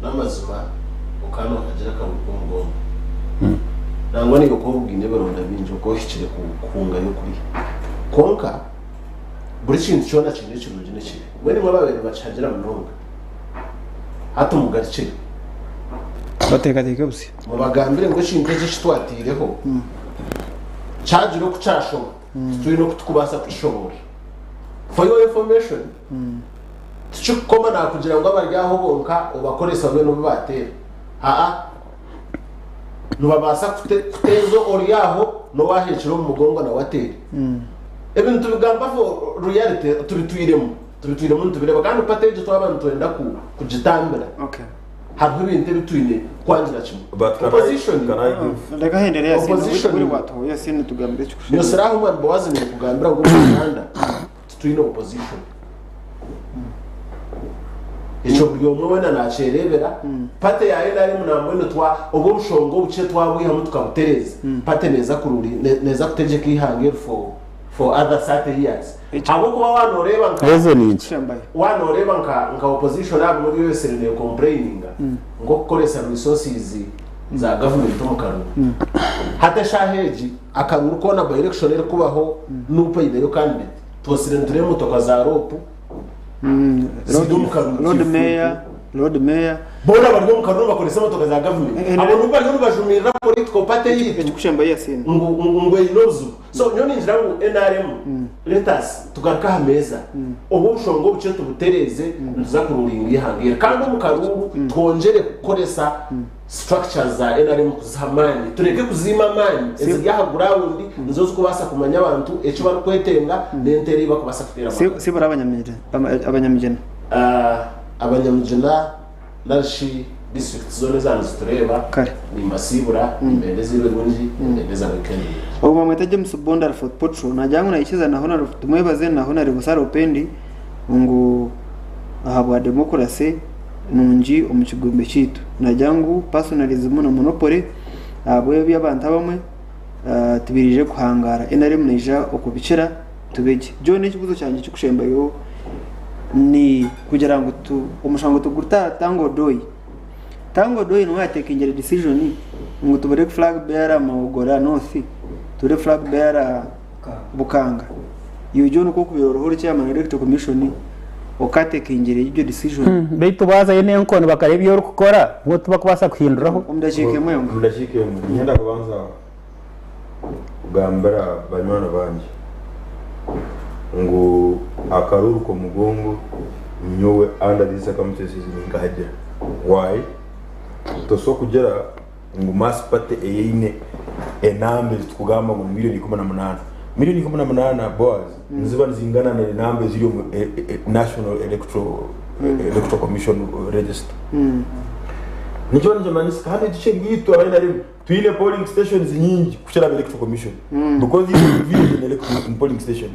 n'amazima okaba nohagira akaruru k'omugongo. Nangwa naiwe ku obugaine ebironda bingi okaba ohikire kuhungayo kuriya. Kwonka buri kintu kyona kiine ekirungi n'ekibi. Mbwenu imwe ababaire nibakihagira munonga, hati mugarukire. Bateekateeke busya. Mubagambire ngu ekintu eki eki twataireho kyagira oku kyashoba, titwine oku turikubaasa kukishoboorora. For your information, tikikukoma nakugira ngu abari aho bonka obakoresa mbwenu obu bateera. Aa, nibabaasa kuteeza ori aho n'owaahekire omu mugongo nawe ateere. Ebi nitubigamba for reality, tubitwiremu, tubitwiremu nitubireeba kandi party egi twaba nitwenda kugitambira. Hariho ebintu ebi twine kwangira kimwe. But can I, Opposition can I give Reka hendere Yasin, Opposition- buri watuho Yasin tugambire ekikushemba. Nyosiraho omwami Boazi ninkugambira ngu omu Uganda titwine opposition. Ekyo buri omwe weena nakyereebera. Party ya NRM nambwenu twa obwo obushonga obukye twabwihamu tukabutereeza, party neeza kururi neeza kutegyeka eihanga eri for for other 30 years. Ahabw'okuba waaba nooreeba nka Ezo ni nki? waaba nooreeba nka nka opposition aha bimwe ebi neecomplaininga nk'okukoresa resources za government omu karuru. Hati eshaaha egi akaruru koona by election erikubaho Nup eineyo candidate, twosire nitureeba emotoka za LOP ziri omu karuru. Lord Mayor, Lord Mayor. Boona bari omu karuru nibakoresa emotoka za government. Abo nibo bariyo nibajumirira political party yaitu ngu ngu eine obuzibu. So nyowe ningira ngu nrm let us tugaruke aha meeza obu obushonga obukye tubutereeze nituza kurulinga eihanga eri kandi omu karuuru twongyere kukoresa structures za nrm kuziha amaani tureke kuziima amaani eziri aha ground nizo zikubaasa kumanya abantu eki barikwetenga n'enteera ei barikubaasa kuteera Sibura Abanyamigina. Abanyamigina narishi district zoona eza nizitureeba nimbasiibura nimbendeza ebirungi nimbendeza weekend nungi. Ogu bamweta James Bond ari Fort Portal nagira ngu naikiriza na Hon. Tumwebaze na Hon. Sarah Opendi ngu ahabwa democracy nungi omu kigombe kyaitu. Nagira ngu personalism na monopoly ahabw'ebi abantu abamwe tibiraije kuhangara. NRM neija okubikira tube gye. John ekibuuzo kyangye ekirikushembayo ni kugira ngu tu omushango tugurute aha Tanga Odoi. Tanga Odoi niwe yateekingire decision ngu tubure flag bearer Mawogola North tubure flag bearer Bukanga. Iwe John ku orikubaire oriho ori chairman wa Electoral Commission okateekingire egyo decision? Beitu baazayo n'enkoni bakareeba ebi orikukora, bo tibakubaasa kuhinduraho. Omu dakiika emwe yonka. Omu dakiika emwe, niinyenda kubanza kugambira banywani bangye ngu akaruuru k'omugongo nyowe under these circumstances ninkahagira. Why? Tosobola kugira ngu mass party eyeine enamba ezi tukugamba ngu ni million 18. Million 18 Boaz niziba nizingana n'enamba eziri omu National Electoral Commission register. Nikiba nikimanyisa kandi ekyo itwe aba NRM Twine polling stations nyingi kukira aba electoral commission because every village ine electoral polling station.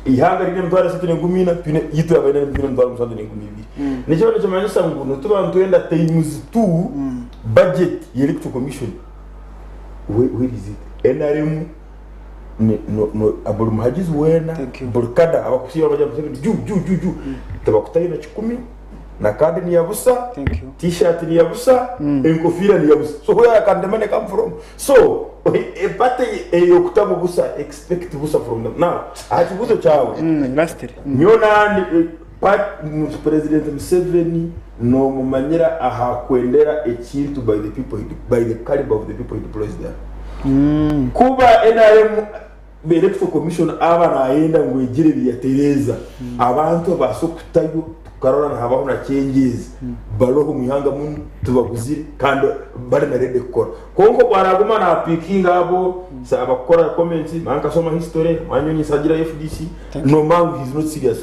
Ihanga rine emitwaro esatu n'enkumi ina twine itwe aba NRM twine emitwaro mushanju n'enkumi ibiri. Nikiba nikimanyisa ngu nituba nitwenda times two budget ya electoral commission. Where is it? NRM ni no no buri muhagizi weena buri kada abakusiiba bagira Museveni juu juu juu juu tibakutayo na kikumi. Na card ni ya busa, t-shirt ni ya busa, enkofiira ni ya busa. So where can the money come from? So e party eyokutamu busa expect busa from them. Now aha kibuuzo kyawe nyowe nandi President Museveni nomumanyira aha kwendera ekintu by the people by the caliber of the people he deploys there. Kuba nrm Electoral Commission aba nayenda ngu egire ebiyatereeza abantu abaase okutayo tukarora nihabaho na changes baroho omu ihanga munu tibaguzire kandi bari na ready kukora kwonka obu araguma na pikinga abo abakukora comments manya nkashoma history manya nyowe ninsagira FDC nomanya ngu he is not serious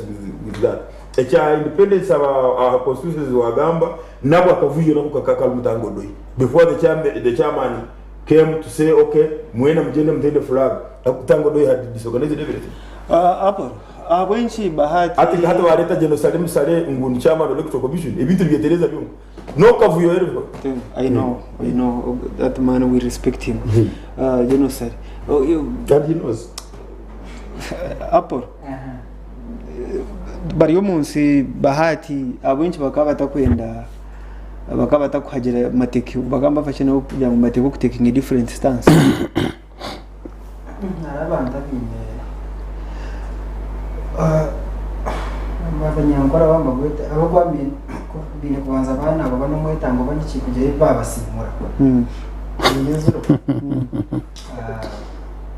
with that. Ekya independence aba aha constituencies wagamba nabwo akavuyo nako karimu Tanga Odoi before the chairman came to say ok mwena mugyende muteende flag Tanga Odoi had disorganized everything. Apollo, ahabw'enki Bahati. Hati hati bareeta General Salim Saleh ngu ni chairman wa electoral commission ebintu nibyetereza byonka n'okavuyo eriho. I know, I know that man we respect him. General Saleh. And he knows. Apollo. Bari omu nsi Bahati ahabw'enki bakaba batakwenda bakaba batakuhagira mateke bakaba nibafaki nabo kugira ngu mateke okutekinga different stance. Hariho abantu abaine abanyankore abamwe abakuba baine kubanza baanaaba banomwetango oba niki kugira ebi baabasiimura.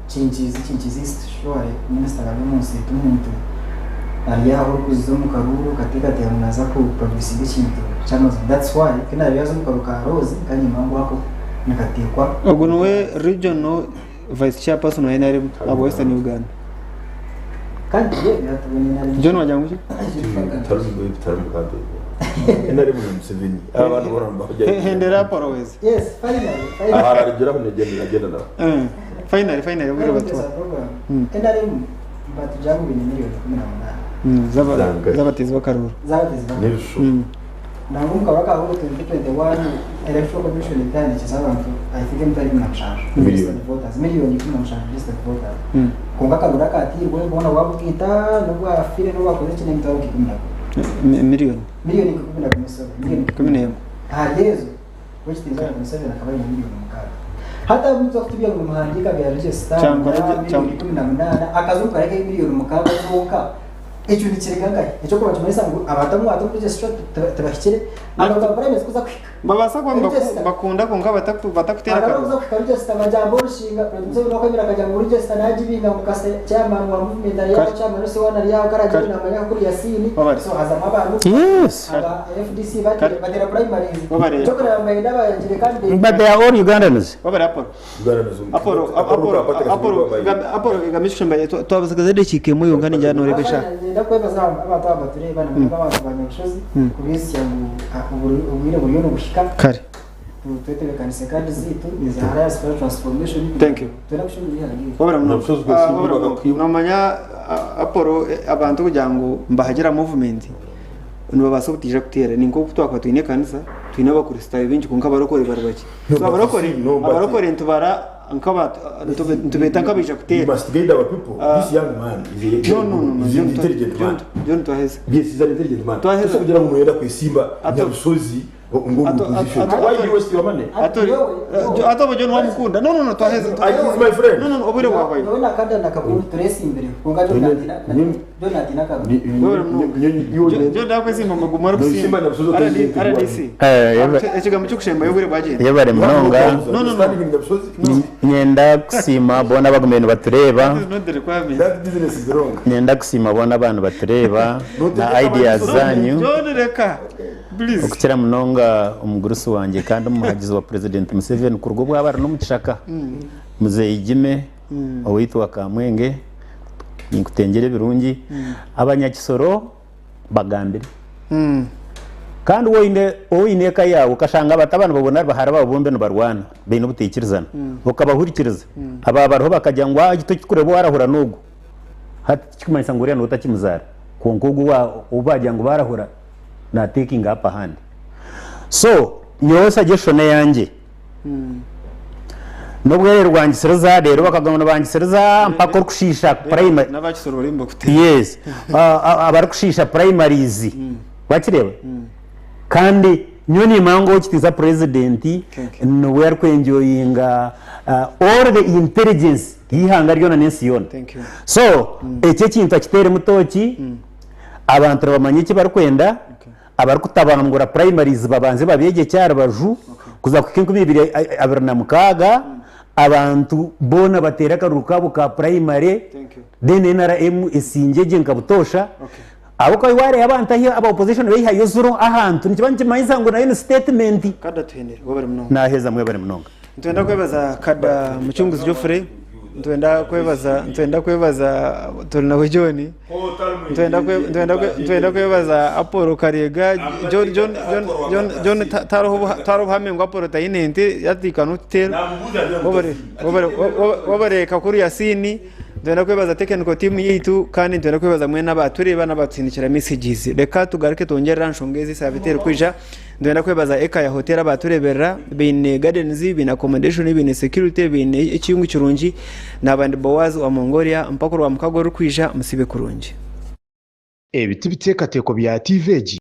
Kinkiizi Kinkiizi East surely minisita ari omunsi ti omuntu ari aho orikuza omu karuuru okateekateeka ngu naaza ku producinga ekintu ky'amazima that's why ku naabiire yaaza omu karuuru ka Rose nkanyima ngu ako nikateekwa Ogu niwe regional vice chairperson wa nrm ahabwa Western Uganda. Kandi ye yatubona NRM John wagira ngu ki? NRM na Museveni aba bantu boona nibahugira. Hendera Apollo wezi. Yes, finally, finally. Aha ararugiraho negyenda nagenda nawe. Finally, finally, obwire batuha. NRM batugya ngu baine 18,000,000. Z'abateezi b'akaruuru. Z'abateezi b'akaruuru. Nangwa omu karuuru aka 2021 Electoral Commission etahandikiise abantu I think 17,000 registered voters, 17,000,000 registered voters. Kwonka akaruuru akateirwe boona wabugaita n'obwafiire n'obwakoze ki n'emitwaro nka 11. Miliyoni. 11,000 sorry, 11,000. Ahari ezo, Owekitiinisa Honourable Museveni akaba aine 6,000,000. Hati abamuza kutubya ngu nimuhandiika bya register 18,000,000 akazungu kari ak'e 6,000,000 zonka. Ekyo nikirega nkahi? Eky'okuba nikimanyisa ngu abantu abu mwata omu register tibahikire. Abantu ba primaries kuza kuhika. Babaasa kuba nibakunda kwonka batakuteera Abantu akaruru. abakuza kuhika register bagira orushinga. President Museveni wakwemera akagira ngu register nagibinga ngu kasita chairman wa movement ari aho, chairman w'esiwana ari aho, karagira namanya kuri Yasini. So hazamu abantu Yes. aba FDC bateera primaries. Ekyokureba nibenda abayangire candidate. But they are all Ugandans. Wabare Apollo. Apollo, Apollo, Apollo, Apollo, egamba ekikushembayo twabasigaza edakiika emwe yonka ningira noreeba eshaaha. Niinyenda kwebaza abantu aba batureeba na munonga abantu ba Nyabushozi kubiijutsya ngu obwire buriyo nibuhika. Kare. Twetebeekanise kaadi zaitu eza Alliance for Transformation. Thank you. Twenda kushemeza eihanga eri. Wabura munonga. Wabura munonga. Nomanya Apollo abantu kugira ngu nibahagira movement nibabaasa obutaija kuteera. Ni nk'oku twakuba twine ekanisa twine abakristaayo baingi kwonka abarokore bari bakye. So abarokore abarokore nitubara nk'aba nitubeeta nk'abaija kuteera. You must guide our people. This young man is a, No, no, no, no. is an intelligent man. John Twaheza. Yes, he's an intelligent man. Twaheza. Tosobola kugira ngu noyenda kwesimba Nyabusozi ngu omu position. Why you waste your money? Atori ate obwo John wamukunda. No, no, no, Twaheza. He is my friend. No, no, no, obwire bwahwayo. Nyowe na Kada na Kabundi turesimbire kwonka John natiina John natiina Kabundi. John ndakwesimba magumu arikusimba. RDC. Ekigambo ky'okushembayo obwire bwagyenda. Yebare munonga. No, no, no. Nyenda kusiima boona abagumiire nibatureeba. That is not the requirement. That business is wrong. Nyenda kusiima boona abantu nibatureeba na ideas zanyu. John reka. Please. Okukira munonga omugurusi wangye kandi omuhagizi wa President Museveni kuruga obu aba ari n'omu kishaka Muzeeyi Jimmy owaitu wa Kamwenge ninkutengyera ebirungi. Abanyakisoro bagambire. Kandi waaba oine eka yaawe okashanga abatabani baawe nari bahara baawe bombi nibarwana baine obutaikirizana, okabahurikiriza, aba bariho bakagira ngu egi tikikureeba owarahura n'ogu, hati tikikumanyisa ngu oriya niwe otakimuzaara, kwonka ogu ou baagira ngu baarahura na taking up ahandi. So nyowe suggestion eyangye, N'obwerere bwangisiriza reero bakaguma nibangisiriza mpaka orikushiisha primary. N'abakisoro bariyo nibakuteera. Yes. Abarikushiisha primaries. Wakireeba? Kandi nyowe nimanya ngu owekitiinisa president niwe arikwenjoyinga all the intelligence y'eihanga ryona n'ensi yoona. So ekyo ekintu akiteeremu tooki, abantu nibamanya eki barikwenda. Abarikutabangura primaries babanze babeegyekye aha rubaju kuza kuhika 2026 abantu boona bateere akaruru kaabo ka primary then NRM esingye gye nka butoosha ahabw'okuba wareeba abantu ahi aba opposition beihayo zuro ahantu nikiba nikimanyisa ngu nayo ni statement. Kada Tuhenire, webare munonga. Naheza mwebare munonga. Nitwenda kwebaza Kada Mucunguzi Geoffrey, nitwenda kwebaza nitwenda kwebaza Turinawe John, nitwenda kwe- nitwenda kwe- nitwenda kwebaza Apollo Karega, John John John John John ta- tariho obuha- tariho obuhame ngu Apollo tayine ente yatiika n'otuteera. Webare webare webare Kakuru Yasini, nitwenda kwebaza technical team yaitu kandi nitwenda kwebaza mwena abatureeba n'abatusindikira messages. Reka tugaruke twongyerere aha nshonga ezi esaabiiti erikwija. Nitwenda kwebaza Ekaya Hotel abatureberera, baine gardens, baine accommodation, baine security, baine ekiyungu kirungi. Naaba ndi Boaz wa Mongolia, mpaka orwamukaga orurikwija, musiibe kurungi. Ebi tibiteekateeko bya tiivi egi.